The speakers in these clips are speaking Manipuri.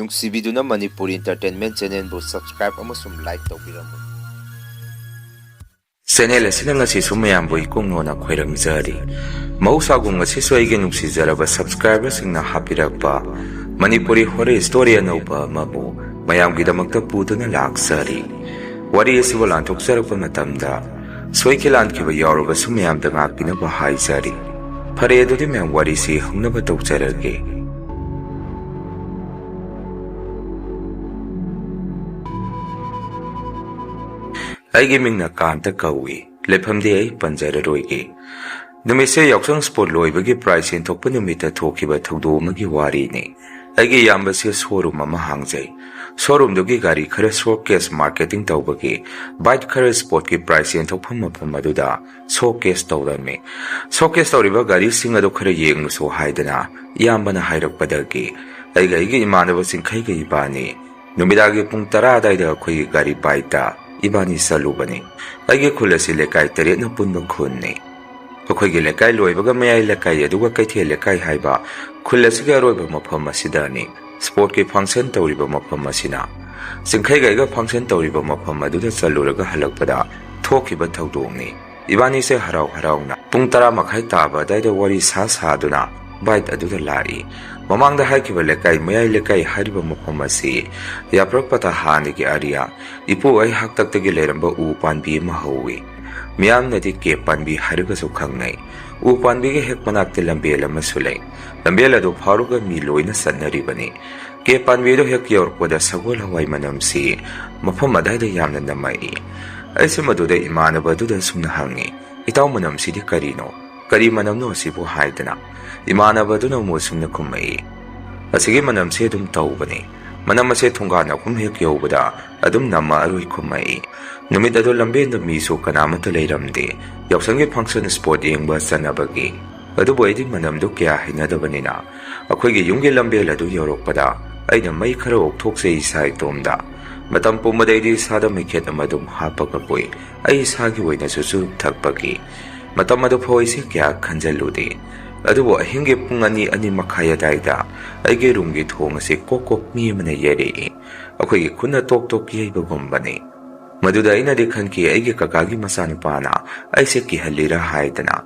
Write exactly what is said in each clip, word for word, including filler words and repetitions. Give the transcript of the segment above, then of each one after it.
ꯅꯨꯡꯁꯤꯕꯤꯗꯨꯅ ꯃꯅꯤꯄꯨꯔꯤ Entertainment Channelꯕꯨ subscribe ꯑꯃꯁꯨꯡ like ꯇꯧꯕꯤꯔꯝꯃꯨ꯫ Channel ꯑꯁꯤꯅ ꯉꯁꯤꯁꯨ ꯃꯌꯥꯝꯕꯨ ꯏꯀꯣꯡ ꯅꯣꯟꯅ ꯈꯣꯏꯔꯝꯖꯔꯤ꯫ ꯃꯍꯧꯁꯥꯒꯨꯝ ꯉꯁꯤꯁꯨ ꯑꯩꯒꯤ ꯅꯨꯡꯁꯤꯖꯔꯕ subscriberꯁꯤꯡꯅ ꯍꯥꯞꯄꯤꯔꯛꯄ ꯃꯅꯤꯄꯨꯔꯤ horror story ꯑꯅꯧꯕ ꯑꯃꯕꯨ ꯃꯌꯥꯝꯒꯤꯗꯃꯛꯇ ꯄꯨꯗꯨꯅ ꯂꯥꯛꯆꯔꯤ꯫ ꯋꯥꯔꯤ ꯑꯁꯤꯕꯨ ꯂꯥꯟꯊꯣꯛꯆꯔꯛꯄ ꯃꯇꯝꯗ ꯁꯣꯏꯈꯤ ꯂꯥꯟꯈꯤꯕ ꯌꯥꯎꯔꯕꯁꯨ ꯃꯌꯥꯝꯗ ꯉꯥꯛꯄꯤꯅꯕ ꯍꯥꯏꯖꯔꯤ꯫ ꯐꯔꯦ, ꯑꯗꯨꯗꯤ ꯃꯌꯥꯝ ꯋꯥꯔꯤꯁꯤ ꯍꯧꯅꯕ ꯇꯧꯖꯔꯒꯦ꯫ ꯑꯩꯒꯤ ꯃꯤꯡꯅ ꯀꯥꯟꯇ ꯀꯧꯏ꯫ ꯂꯩꯐꯝꯗꯤ ꯑꯩ ꯄꯟꯖꯔꯔꯣꯏꯒꯦ꯫ ꯅꯨꯃꯤꯠꯁꯦ ꯌꯥꯎꯁꯪ sport ꯂꯣꯏꯕꯒꯤ prize ꯌꯦꯟꯊꯣꯛꯄ ꯅꯨꯃꯤꯠꯇ ꯊꯣꯛꯈꯤꯕ ꯊꯧꯗꯣꯛ ꯑꯃꯒꯤ ꯋꯥꯔꯤꯅꯤ꯫ ꯑꯩꯒꯤ ꯏꯌꯥꯝꯕꯁꯦ showroom ꯑꯃ ꯍꯥꯡꯖꯩ꯫ Showroomꯗꯨꯒꯤ ꯒꯥꯔꯤ ꯈꯔ showcase marketing ꯇꯧꯕꯒꯤ bike ꯈꯔ sportꯀꯤ prize ꯌꯦꯟꯊꯣꯛꯐꯝ ꯃꯐꯝ ꯑꯗꯨꯗ showcase ꯇꯧꯔꯝꯃꯤ꯫ Showcase ꯇꯧꯔꯤꯕ ꯒꯥꯔꯤꯁꯤꯡ ꯑꯗꯨ ꯈꯔ ꯌꯦꯡꯉꯨꯁꯨ ꯍꯥꯏꯗꯅ ꯏꯌꯥꯝꯕꯅ ꯍꯥꯏꯔꯛꯄꯗꯒꯤ ꯑꯩꯒ ꯑꯩꯒꯤ ꯏꯃꯥꯟꯅꯕ ꯆꯤꯡꯈꯩꯒ ꯏꯕꯥꯅꯤ ꯅꯨꯃꯤꯗꯥꯡꯒꯤ ꯄꯨꯡ ꯇꯔꯥ ꯑꯗꯨꯋꯥꯏꯗ ꯑꯩꯈꯣꯏꯒꯤ ꯒꯥꯔꯤ bikeꯇ ꯏꯕꯥꯅꯤ ꯆꯠꯂꯨꯕꯅꯤ꯫ ꯑꯩꯒꯤ ꯈꯨꯜ ꯑꯁꯤ ꯂꯩꯀꯥꯏ ꯇꯔꯦꯠꯅ ꯄꯨꯟꯕ ꯈꯨꯜꯅꯤ꯫ ꯑꯩꯈꯣꯏꯒꯤ ꯂꯩꯀꯥꯏ ꯂꯣꯏꯕꯒ ꯃꯌꯥꯏ ꯂꯩꯀꯥꯏ ꯑꯗꯨꯒ ꯀꯩꯊꯦꯜ ꯂꯩꯀꯥꯏ ꯍꯥꯏꯕ ꯈꯨꯜ ꯑꯁꯤꯒꯤ ꯑꯔꯣꯏꯕ ꯃꯐꯝ ꯑꯁꯤꯗꯅꯤ꯫ Sportꯀꯤ function ꯇꯧꯔꯤꯕ ꯃꯐꯝ ꯑꯁꯤꯅ꯫ ꯆꯤꯡꯈꯩꯒ ꯑꯩꯒ function ꯇꯧꯔꯤꯕ ꯃꯐꯝ ꯑꯗꯨꯗ ꯆꯠꯂꯨꯔꯒ ꯍꯜꯂꯛꯄꯗ ꯊꯣꯛꯈꯤꯕ ꯊꯧꯗꯣꯛꯅꯤ꯫ ꯏꯕꯥꯅꯤꯁꯦ ꯍꯔꯥꯎ ꯍꯔꯥꯎꯅ ꯄꯨꯡ ꯇꯔꯥ ꯃꯈꯥꯏ ꯇꯥꯕ ꯑꯗꯨꯋꯥꯏꯗ ꯋꯥꯔꯤ ꯁꯥ ꯁꯥꯗꯨꯅ bike ꯑꯗꯨꯗ ꯂꯥꯛꯏ꯫ ꯃꯃꯥꯡꯗ ꯍꯥꯏꯈꯤꯕ ꯂꯩꯀꯥꯏ, ꯃꯌꯥꯏ ꯂꯩꯀꯥꯏ ꯍꯥꯏꯔꯤꯕ ꯃꯐꯝ ꯑꯁꯤ ꯌꯥꯄ꯭ꯔꯛꯄꯇ ꯍꯥꯟꯅꯒꯤ area, ꯏꯄꯨ ꯑꯩ ꯍꯥꯛꯇꯛꯇꯒꯤ ꯂꯩꯔꯝꯕ ꯎ ꯄꯥꯟꯕꯤ ꯑꯃ ꯍꯧꯏ꯫ ꯃꯤꯌꯥꯝꯅꯗꯤ ꯀꯦꯞ ꯄꯥꯟꯕꯤ ꯍꯥꯏꯔꯒꯁꯨ ꯈꯪꯅꯩ꯫ ꯎ ꯄꯥꯟꯕꯤꯒꯤ ꯍꯦꯛ ꯃꯅꯥꯛꯇ ꯂꯝꯕꯦꯜ ꯑꯃꯁꯨ ꯂꯩ꯫ ꯂꯝꯕꯦꯜ ꯑꯗꯨ ꯐꯥꯎꯔꯒ ꯃꯤ ꯂꯣꯏꯅ ꯆꯠꯅꯔꯤꯕꯅꯤ꯫ ꯀꯦꯞ ꯄꯥꯟꯕꯤꯗꯨ ꯍꯦꯛ ꯌꯧꯔꯛꯄꯗ ꯁꯒꯣꯜ ꯍꯋꯥꯏ ꯃꯅꯝꯁꯤ ꯃꯐꯝ ꯑꯗꯥꯏꯗ ꯌꯥꯝꯅ ꯅꯝꯃꯛꯏ꯫ ꯑꯩꯁꯨ ꯃꯗꯨꯗ ꯏꯃꯥꯟꯅꯕ ꯑꯗꯨꯗ ꯑꯁꯨꯝꯅ ꯍꯪꯉꯤ, "ꯏꯇꯥꯎ, ꯃꯅꯝꯁꯤꯗꯤ ꯀꯔꯤꯅꯣ? ꯀꯔꯤ ꯃꯅꯝꯅꯣ ꯑꯁꯤꯕꯨ?" ꯍꯥꯏꯗꯅ꯫ ꯏꯃꯥꯟꯅꯕ ꯑꯗꯨꯅ ꯑꯃꯨꯛ ꯑꯁꯨꯝꯅ ꯈꯨꯝꯃꯛꯏ, "ꯑꯁꯤꯒꯤ ꯃꯅꯝꯁꯤ ꯑꯗꯨꯝ ꯇꯧꯕꯅꯤ꯫ ꯃꯅꯝ ꯑꯁꯦ ꯊꯣꯡꯒꯥꯟ ꯑꯍꯨꯝ ꯍꯦꯛ ꯌꯧꯕꯗ ꯑꯗꯨꯝ ꯅꯝꯃꯛꯑꯔꯣꯏ" ꯈꯨꯝꯃꯛꯏ꯫ ꯅꯨꯃꯤꯠ ꯑꯗꯨ ꯂꯝꯕꯦꯟꯗ ꯃꯤꯁꯨ ꯀꯅꯥꯃꯠꯇ ꯂꯩꯔꯝꯗꯦ꯫ ꯌꯥꯎꯁꯪꯒꯤ function sport ꯌꯦꯡꯕ ꯆꯠꯅꯕꯒꯤ꯫ ꯑꯗꯨꯕꯨ ꯑꯩꯗꯤ ꯃꯅꯝꯗꯨ ꯀꯌꯥ ꯍꯩꯅꯗꯕꯅꯤꯅ ꯑꯩꯈꯣꯏꯒꯤ ꯌꯨꯝꯒꯤ ꯂꯝꯕꯦꯜ ꯑꯗꯨ ꯌꯧꯔꯛꯄꯗ ꯑꯩꯅ ꯃꯩ ꯈꯔ ꯑꯣꯛꯊꯣꯛꯆꯩ ꯏꯁꯥ ꯏꯇꯣꯝꯗ꯫ ꯃꯇꯝ ꯄꯨꯝꯕꯗꯩꯗꯤ ꯏꯁꯥꯗ ꯃꯩꯈꯦꯠ ꯑꯃ ꯑꯗꯨꯝ ꯍꯥꯞꯄꯒ ꯄꯨꯏ꯫ ꯑꯩ ꯏꯁꯥꯒꯤ ꯑꯣꯏꯅꯁꯨ ꯆꯨꯔꯨꯞ ꯊꯛꯄꯒꯤ꯫ ꯃꯇꯝ ꯑꯗꯨ ꯐꯥꯎ ꯑꯩꯁꯦ ꯀꯌꯥ ꯈꯟꯖꯜꯂꯨꯗꯦ꯫ ꯑꯗꯨꯕꯨ ꯑꯍꯤꯡꯒꯤ ꯄꯨꯡ ꯑꯅꯤ, ꯑꯅꯤ ꯃꯈꯥꯏ ꯑꯗꯥꯏꯗ ꯑꯩꯒꯤ ꯔꯨꯝꯒꯤ ꯊꯣꯡ ꯑꯁꯤ ꯀꯣꯛ ꯀꯣꯛ ꯃꯤ ꯑꯃꯅ ꯌꯩꯔꯛꯏ꯫ ꯑꯩꯈꯣꯏꯒꯤ ꯈꯨꯠꯅ ꯇꯣꯛ ꯇꯣꯛ ꯌꯩꯕꯒꯨꯝꯕꯅꯤ꯫ ꯃꯗꯨꯗ ꯑꯩꯅꯗꯤ ꯈꯟꯈꯤ, ꯑꯩꯒꯤ ꯀꯀꯥꯒꯤ ꯃꯆꯥꯅꯨꯄꯥꯅ ꯑꯩꯁꯦ ꯀꯤꯍꯜꯂꯤꯔꯥ ꯍꯥꯏꯗꯅ꯫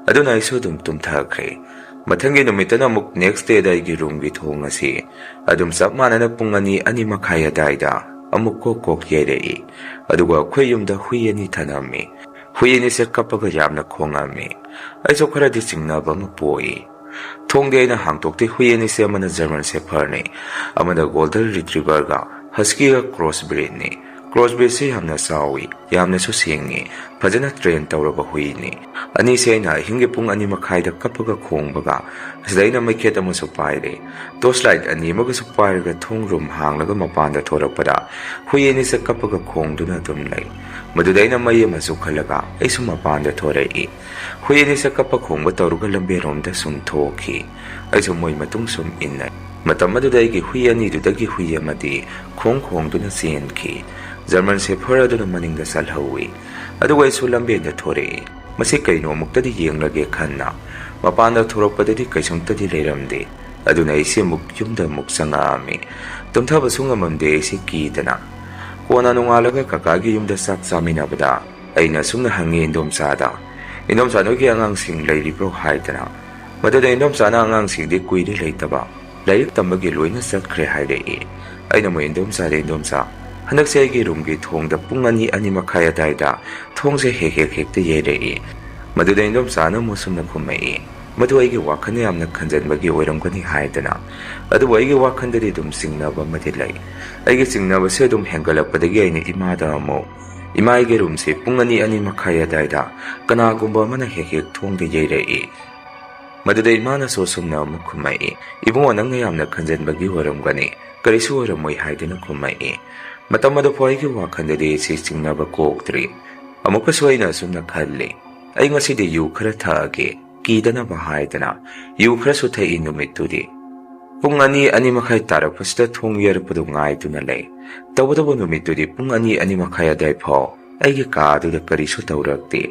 ꯑꯗꯨꯅ ꯑꯩꯁꯨ ꯑꯗꯨꯝ ꯇꯨꯝꯊꯈ꯭ꯔꯦ꯫ ꯃꯊꯪꯒꯤ ꯅꯨꯃꯤꯠꯇꯅ ꯑꯃꯨꯛ next dayꯗ ꯑꯩꯒꯤ ꯔꯨꯝꯒꯤ ꯊꯣꯡ ꯑꯁꯤ ꯑꯗꯨꯝ ꯆꯞ ꯃꯥꯟꯅꯅ ꯄꯨꯡ ꯑꯅꯤ, ꯑꯅꯤ ꯃꯈꯥꯏ ꯑꯗꯥꯏꯗ ꯑꯃꯨꯛ ꯀꯣꯛ ꯀꯣꯛ ꯌꯩꯔꯛꯏ꯫ ꯑꯗꯨꯒ ꯑꯩꯈꯣꯏ ꯌꯨꯝꯗ ꯍꯨꯏ ꯑꯅꯤ ꯊꯅꯝꯃꯤ꯫ ꯍꯨꯏ ꯑꯅꯤꯁꯦ ꯀꯞꯄꯒ ꯌꯥꯝꯅ ꯈꯣꯡꯉꯝꯃꯤ꯫ ꯑꯩꯁꯨ ꯈꯔꯗꯤ ꯆꯤꯡꯅꯕ ꯑꯃ ꯄꯣꯛꯏ꯫ ꯊꯣꯡꯗꯤ ꯑꯩꯅ ꯍꯥꯡꯇꯣꯛꯇꯦ꯫ ꯍꯨꯏ ꯑꯅꯤꯁꯦ ꯑꯃꯅ German Shepherdꯅꯤ, ꯑꯃꯅ Golden Retrieverꯒ Huskyꯒ cross breedꯅꯤ꯫ Cross breedꯁꯤ ꯌꯥꯝꯅ ꯆꯥꯎꯏ, ꯌꯥꯝꯅꯁꯨ ꯁꯤꯡꯉꯤ, ꯐꯖꯅ train ꯇꯧꯔꯕ ꯍꯨꯏꯅꯤ꯫ ꯑꯅꯤꯁꯦ ꯑꯩꯅ ꯑꯍꯤꯡꯒꯤ ꯄꯨꯡ ꯑꯅꯤ ꯃꯈꯥꯏꯗ ꯀꯞꯄꯒ ꯈꯣꯡꯕꯒ, ꯑꯁꯤꯗ ꯑꯩꯅ ꯃꯩꯈꯦꯠ ꯑꯃꯁꯨ ꯄꯥꯏꯔꯦ꯫ Torch light ꯑꯅꯤ ꯑꯃꯒꯁꯨ ꯄꯥꯏꯔꯒ ꯊꯣꯡ ꯔꯨꯝ ꯍꯥꯡꯂꯒ ꯃꯄꯥꯟꯗ ꯊꯣꯔꯛꯄꯗ, ꯍꯨꯏ ꯑꯅꯤꯁꯦ ꯀꯞꯄꯒ ꯈꯣꯡꯗꯨꯅ ꯑꯗꯨꯝ ꯂꯩ꯫ ꯃꯗꯨꯗ ꯑꯩꯅ ꯃꯩ ꯑꯃꯁꯨ ꯈꯜꯂꯒ ꯑꯩꯁꯨ ꯃꯄꯥꯟꯗ ꯊꯣꯔꯛꯏ꯫ ꯍꯨꯏ ꯑꯅꯤꯁꯦ ꯀꯞꯄ ꯈꯣꯡꯕ ꯇꯧꯔꯒ ꯂꯝꯕꯦꯟꯔꯣꯝꯗ ꯁꯨꯝ ꯊꯣꯛꯈꯤ꯫ ꯑꯩꯁꯨ ꯃꯣꯏ ꯃꯇꯨꯡ ꯁꯨꯝ ꯏꯟꯅꯩ꯫ ꯃꯇꯝ ꯑꯗꯨꯗ ꯑꯩꯒꯤ ꯍꯨꯏ ꯑꯅꯤꯗꯨꯗꯒꯤ ꯍꯨꯏ ꯑꯃꯗꯤ ꯈꯣꯡ ꯈꯣꯡꯗꯨꯅ ꯆꯦꯟꯈꯤ꯫ German Shepherd ꯑꯗꯨꯅ ꯃꯅꯤꯡꯗ ꯆꯠꯍꯧꯏ꯫ ꯑꯗꯨꯒ ꯑꯩꯁꯨ ꯂꯝꯕꯦꯟꯗ ꯊꯣꯔꯛꯏ꯫ ꯃꯁꯤ ꯀꯩꯅꯣ ꯑꯃꯨꯛꯇꯗꯤ ꯌꯦꯡꯂꯒꯦ ꯈꯟꯅ ꯃꯄꯥꯟꯗ ꯊꯣꯔꯛꯄꯗꯗꯤ ꯀꯩꯁꯨꯝꯇꯗꯤ ꯂꯩꯔꯝꯗꯦ꯫ ꯑꯗꯨꯅ ꯑꯩꯁꯦ ꯑꯃꯨꯛ ꯌꯨꯝꯗ ꯑꯃꯨꯛ ꯆꯪꯉꯛꯑꯝꯃꯤ꯫ ꯇꯨꯝꯊꯕꯁꯨ ꯉꯝꯃꯝꯗꯦ ꯑꯩꯁꯦ ꯀꯤꯗꯅ꯫ ꯀꯣꯟꯅ ꯅꯣꯡꯉꯥꯜꯂꯒ ꯀꯀꯥꯒꯤ ꯌꯨꯝꯗ ꯆꯥꯛ ꯆꯥꯃꯤꯟꯅꯕꯗ ꯑꯩꯅ ꯑꯁꯨꯝꯅ ꯍꯪꯉꯤ ꯏꯟꯗꯣꯝꯆꯥꯗ, "ꯏꯟꯗꯣꯝꯆꯥ, ꯅꯣꯏꯒꯤ ꯑꯉꯥꯡꯁꯤꯡ ꯂꯩꯔꯤꯕ꯭ꯔꯣ?" ꯍꯥꯏꯗꯅ꯫ ꯃꯗꯨꯗ ꯏꯟꯗꯣꯝꯆꯥꯅ, "ꯑꯉꯥꯡꯁꯤꯡꯗꯤ ꯀꯨꯏꯔꯦ ꯂꯩꯇꯕ, ꯂꯥꯏꯔꯤꯛ ꯇꯝꯕꯒꯤ ꯂꯣꯏꯅ ꯆꯠꯈ꯭ꯔꯦ" ꯍꯥꯏꯔꯛꯏ꯫ ꯑꯩꯅ ꯑꯃꯨꯛ ꯏꯟꯗꯣꯝꯆꯥꯗ, "ꯏꯟꯗꯣꯝꯆꯥ, ꯍꯟꯗꯛꯁꯦ ꯑꯩꯒꯤ ꯔꯨꯝꯒꯤ ꯊꯣꯡꯗ ꯄꯨꯡ ꯑꯅꯤ, ꯑꯅꯤ ꯃꯈꯥꯏ ꯑꯗꯥꯏꯗ ꯊꯣꯡꯁꯦ ꯍꯦꯛ ꯍꯦꯛ ꯍꯦꯛꯇ ꯌꯩꯔꯛꯏ"꯫ ꯃꯗꯨꯗ ꯏꯟꯗꯣꯝꯆꯥꯅ ꯑꯃꯨꯛ ꯁꯨꯝꯅ ꯈꯨꯝꯃꯛꯏ, "ꯃꯗꯨ ꯑꯩꯒꯤ ꯋꯥꯈꯜꯅ ꯌꯥꯝꯅ ꯈꯟꯖꯟꯕꯒꯤ ꯑꯣꯏꯔꯝꯒꯅꯤ" ꯍꯥꯏꯗꯅ꯫ ꯑꯗꯨꯕꯨ ꯑꯩꯒꯤ ꯋꯥꯈꯜꯗꯗꯤ ꯑꯗꯨꯝ ꯆꯤꯡꯅꯕ ꯑꯃꯗꯤ ꯂꯩ꯫ ꯑꯩꯒꯤ ꯆꯤꯡꯅꯕꯁꯦ ꯑꯗꯨꯝ ꯍꯦꯟꯒꯠꯂꯛꯄꯗꯒꯤ ꯑꯩꯅ ꯏꯃꯥꯗ ꯑꯃꯨꯛ, "ꯏꯃꯥ, ꯑꯩꯒꯤ ꯔꯨꯝꯁꯦ ꯄꯨꯡ ꯑꯅꯤ, ꯑꯅꯤ ꯃꯈꯥꯏ ꯑꯗꯥꯏꯗ ꯀꯅꯥꯒꯨꯝꯕ ꯑꯃꯅ ꯍꯦꯛ ꯍꯦꯛ ꯊꯣꯡꯗ ꯌꯩꯔꯛꯏ"꯫ ꯃꯗꯨꯗ ꯏꯃꯥꯅꯁꯨ ꯑꯁꯨꯝꯅ ꯑꯃꯨꯛ ꯈꯨꯝꯃꯛꯏ, "ꯏꯕꯨꯡꯉꯣ, ꯅꯪꯅ ꯌꯥꯝꯅ ꯈꯟꯖꯟꯕꯒꯤ ꯑꯣꯏꯔꯝꯒꯅꯤ, ꯀꯔꯤꯁꯨ ꯑꯣꯏꯔꯝꯃꯣꯏ" ꯍꯥꯏꯗꯨꯅ ꯈꯨꯝꯃꯛꯏ꯫ ꯃꯇꯝ ꯑꯗꯨꯐꯥꯎ ꯑꯩꯒꯤ ꯋꯥꯈꯜꯗꯗꯤ ꯑꯩꯁꯤ ꯆꯤꯡꯅꯕ ꯀꯣꯛꯇ꯭ꯔꯤ꯫ ꯑꯃꯨꯛꯀꯁꯨ ꯑꯩꯅ ꯑꯁꯨꯝꯅ ꯈꯜꯂꯤ, "ꯑꯩ ꯉꯁꯤꯗꯤ ꯌꯨ ꯈꯔ ꯊꯛꯑꯒꯦ", ꯀꯤꯗꯅꯕ ꯍꯥꯏꯗꯅ ꯌꯨ ꯈꯔꯁꯨ ꯊꯛꯏ ꯅꯨꯃꯤꯠꯇꯨꯗꯤ꯫ ꯄꯨꯡ ꯑꯅꯤ, ꯑꯅꯤ ꯃꯈꯥꯏ ꯇꯥꯔꯛꯄꯁꯤꯗ ꯊꯣꯡ ꯌꯩꯔꯛꯄꯗꯨ ꯉꯥꯏꯗꯨꯅ ꯂꯩ꯫ ꯇꯧꯕꯇꯕꯨ ꯅꯨꯃꯤꯠꯇꯨꯗꯤ ꯄꯨꯡ ꯑꯅꯤ, ꯑꯅꯤ ꯃꯈꯥꯏ ꯑꯗꯥꯏ ꯐꯥꯎ ꯑꯩꯒꯤ ꯀꯥ ꯑꯗꯨꯗ ꯀꯔꯤꯁꯨ ꯇꯧꯔꯛꯇꯦ꯫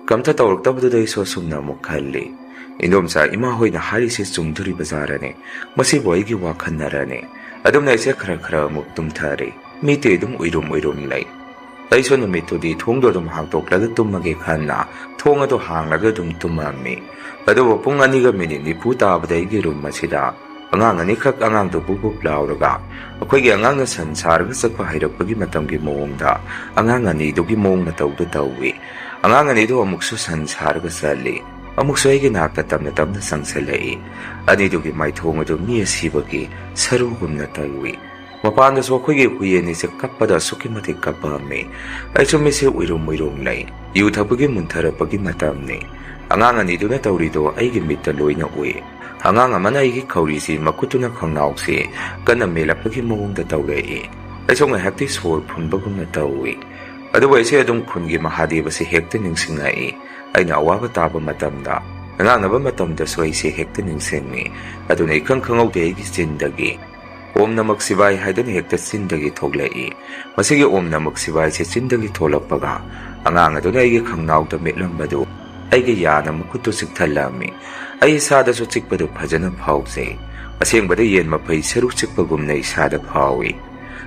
ꯀꯝꯇ ꯇꯧꯔꯛꯇꯕꯗꯨꯗ ꯑꯩꯁꯨ ꯑꯁꯨꯝꯅ ꯑꯃꯨꯛ ꯈꯜꯂꯤ, ꯏꯟꯗꯣꯝꯆꯥ, ꯏꯃꯥ ꯍꯣꯏꯅ ꯍꯥꯏꯔꯤꯁꯤ ꯆꯨꯝꯗꯣꯔꯤꯕ ꯖꯥꯔꯅꯦ꯫ ꯃꯁꯤꯕꯨ ꯑꯩꯒꯤ ꯋꯥꯈꯜꯅꯔꯅꯦ? ꯑꯗꯨꯝꯅ ꯑꯩꯁꯦ ꯈꯔ ꯈꯔ ꯑꯃꯨꯛ ꯇꯨꯝꯊꯔꯦ꯫ ꯃꯤꯠꯇꯤ ꯑꯗꯨꯝ ꯎꯏꯔꯨꯝ ꯎꯏꯔꯨꯝ ꯂꯩ꯫ ꯑꯩꯁꯨ ꯅꯨꯃꯤꯠꯇꯨꯗꯤ ꯊꯣꯡꯗꯣ ꯑꯗꯨꯝ ꯍꯥꯡꯗꯣꯛꯂꯒ ꯇꯨꯝꯃꯒꯦ ꯈꯟꯅ ꯊꯣꯡ ꯑꯗꯨ ꯍꯥꯡꯂꯒ ꯑꯗꯨꯝ ꯇꯨꯝꯃꯝꯃꯤ꯫ ꯑꯗꯨꯕꯨ ꯄꯨꯡ ꯑꯅꯤꯒ ꯃꯤꯅꯤꯠ ꯅꯤꯐꯨ ꯇꯥꯕꯗ ꯑꯩꯒꯤ ꯔꯨꯝ ꯑꯁꯤꯗ ꯑꯉꯥꯡ ꯑꯅꯤꯈꯛ ꯑꯉꯥꯡꯗꯨ ꯕꯨꯞ ꯕꯨꯞ ꯂꯥꯎꯔꯒ ꯑꯩꯈꯣꯏꯒꯤ ꯑꯉꯥꯡꯅ ꯁꯟ ꯁꯥꯔꯒ ꯆꯠꯄ ꯍꯩꯔꯛꯄꯒꯤ ꯃꯇꯝꯒꯤ ꯃꯑꯣꯡꯗ ꯑꯉꯥꯡ ꯑꯅꯤꯗꯨꯒꯤ ꯃꯑꯣꯡ ꯃꯇꯧꯗꯨ ꯇꯧꯏ꯫ ꯑꯉꯥꯡ ꯑꯅꯤꯗꯨ ꯑꯃꯨꯛꯁꯨ ꯁꯟ ꯁꯥꯔꯒ ꯆꯠꯂꯤ, ꯑꯃꯨꯛꯁꯨ ꯑꯩꯒꯤ ꯅꯥꯛꯇ ꯇꯞꯅ ꯇꯞꯅ ꯆꯪꯁꯤꯜꯂꯛꯏ꯫ ꯑꯅꯤꯗꯨꯒꯤ ꯃꯥꯏꯊꯣꯡ ꯑꯗꯨ ꯃꯤ ꯑꯁꯤꯕꯒꯤ ꯁꯔꯨꯒꯨꯝꯅ ꯇꯧꯏ꯫ ꯃꯄꯥꯟꯗꯁꯨ ꯑꯩꯈꯣꯏꯒꯤ ꯍꯨꯏ ꯑꯅꯤꯁꯦ ꯀꯞꯄꯗ ꯑꯁꯨꯛꯀꯤ ꯃꯇꯤꯛ ꯀꯞꯄꯝꯃꯤ꯫ ꯑꯩꯁꯨ ꯃꯤꯠꯁꯦ ꯎꯏꯔꯨꯝ ꯎꯏꯔꯨꯝ ꯂꯩ꯫ ꯌꯨ ꯊꯛꯄꯒꯤ ꯃꯨꯟꯊꯔꯛꯄꯒꯤ ꯃꯇꯝꯅꯤ꯫ ꯑꯉꯥꯡ ꯑꯅꯤꯗꯨꯅ ꯇꯧꯔꯤꯗꯣ ꯑꯩꯒꯤ ꯃꯤꯠꯇ ꯂꯣꯏꯅ ꯎꯏ꯫ ꯑꯉꯥꯡ ꯑꯃꯅ ꯑꯩꯒꯤ ꯈꯧꯔꯤꯁꯤ ꯃꯈꯨꯠꯇꯨꯅ ꯈꯣꯡꯅꯥꯎꯁꯤ ꯀꯟꯅ ꯃꯦꯜꯂꯛꯄꯒꯤ ꯃꯑꯣꯡꯗ ꯇꯧꯔꯛꯏ꯫ ꯑꯩꯁꯨ ꯉꯥꯏꯍꯥꯛꯇꯤ ꯁꯣꯔ ꯐꯨꯟꯕꯒꯨꯝꯅ ꯇꯧꯏ꯫ ꯑꯗꯨꯕꯨ ꯑꯩꯁꯦ ꯑꯗꯨꯝ ꯈꯨꯟꯒꯤ ꯃꯍꯥꯗꯦꯕꯁꯤ ꯍꯦꯛꯇ ꯅꯤꯡꯁꯤꯡꯂꯛꯏ꯫ ꯑꯩꯅ ꯑꯋꯥꯕ ꯇꯥꯕ ꯃꯇꯝꯗ ꯉꯥꯡꯅꯕ ꯃꯇꯝꯗꯁꯨ ꯑꯩꯁꯦ ꯍꯦꯛꯇ ꯅꯤꯡꯁꯤꯡꯉꯤ꯫ ꯑꯗꯨꯅ ꯏꯈꯪ ꯈꯪꯍꯧꯗꯦ ꯑꯩꯒꯤ ꯆꯤꯟꯗꯒꯤ "ꯑꯣꯝ ꯅꯃꯛ ꯁꯤꯕꯥꯏ" ꯍꯥꯏꯗꯨꯅ ꯍꯦꯛꯇ ꯆꯤꯟꯗꯒꯤ ꯊꯣꯛꯂꯛꯏ꯫ ꯃꯁꯤꯒꯤ "ꯑꯣꯝ ꯅꯃꯛ ꯁꯤꯕꯥꯏꯁꯦ" ꯆꯤꯟꯗꯒꯤ ꯊꯣꯛꯂꯛꯄꯒ ꯑꯉꯥꯡ ꯑꯗꯨꯅ ꯑꯩꯒꯤ ꯈꯪꯅꯥꯎꯗ ꯃꯦꯠꯂꯝꯕꯗꯨ ꯑꯩꯒꯤ ꯌꯥꯅ ꯃꯈꯨꯠꯇꯨ ꯆꯤꯛꯊꯜꯂꯝꯃꯤ꯫ ꯑꯩ ꯏꯁꯥꯗꯁꯨ ꯆꯤꯛꯄꯗꯨ ꯐꯖꯅ ꯐꯥꯎꯖꯩ꯫ ꯑꯁꯦꯡꯕꯗ ꯌꯦꯟ ꯃꯐꯩ ꯁꯔꯨ ꯆꯤꯛꯄꯒꯨꯝꯅ ꯏꯁꯥꯗ ꯐꯥꯎꯏ꯫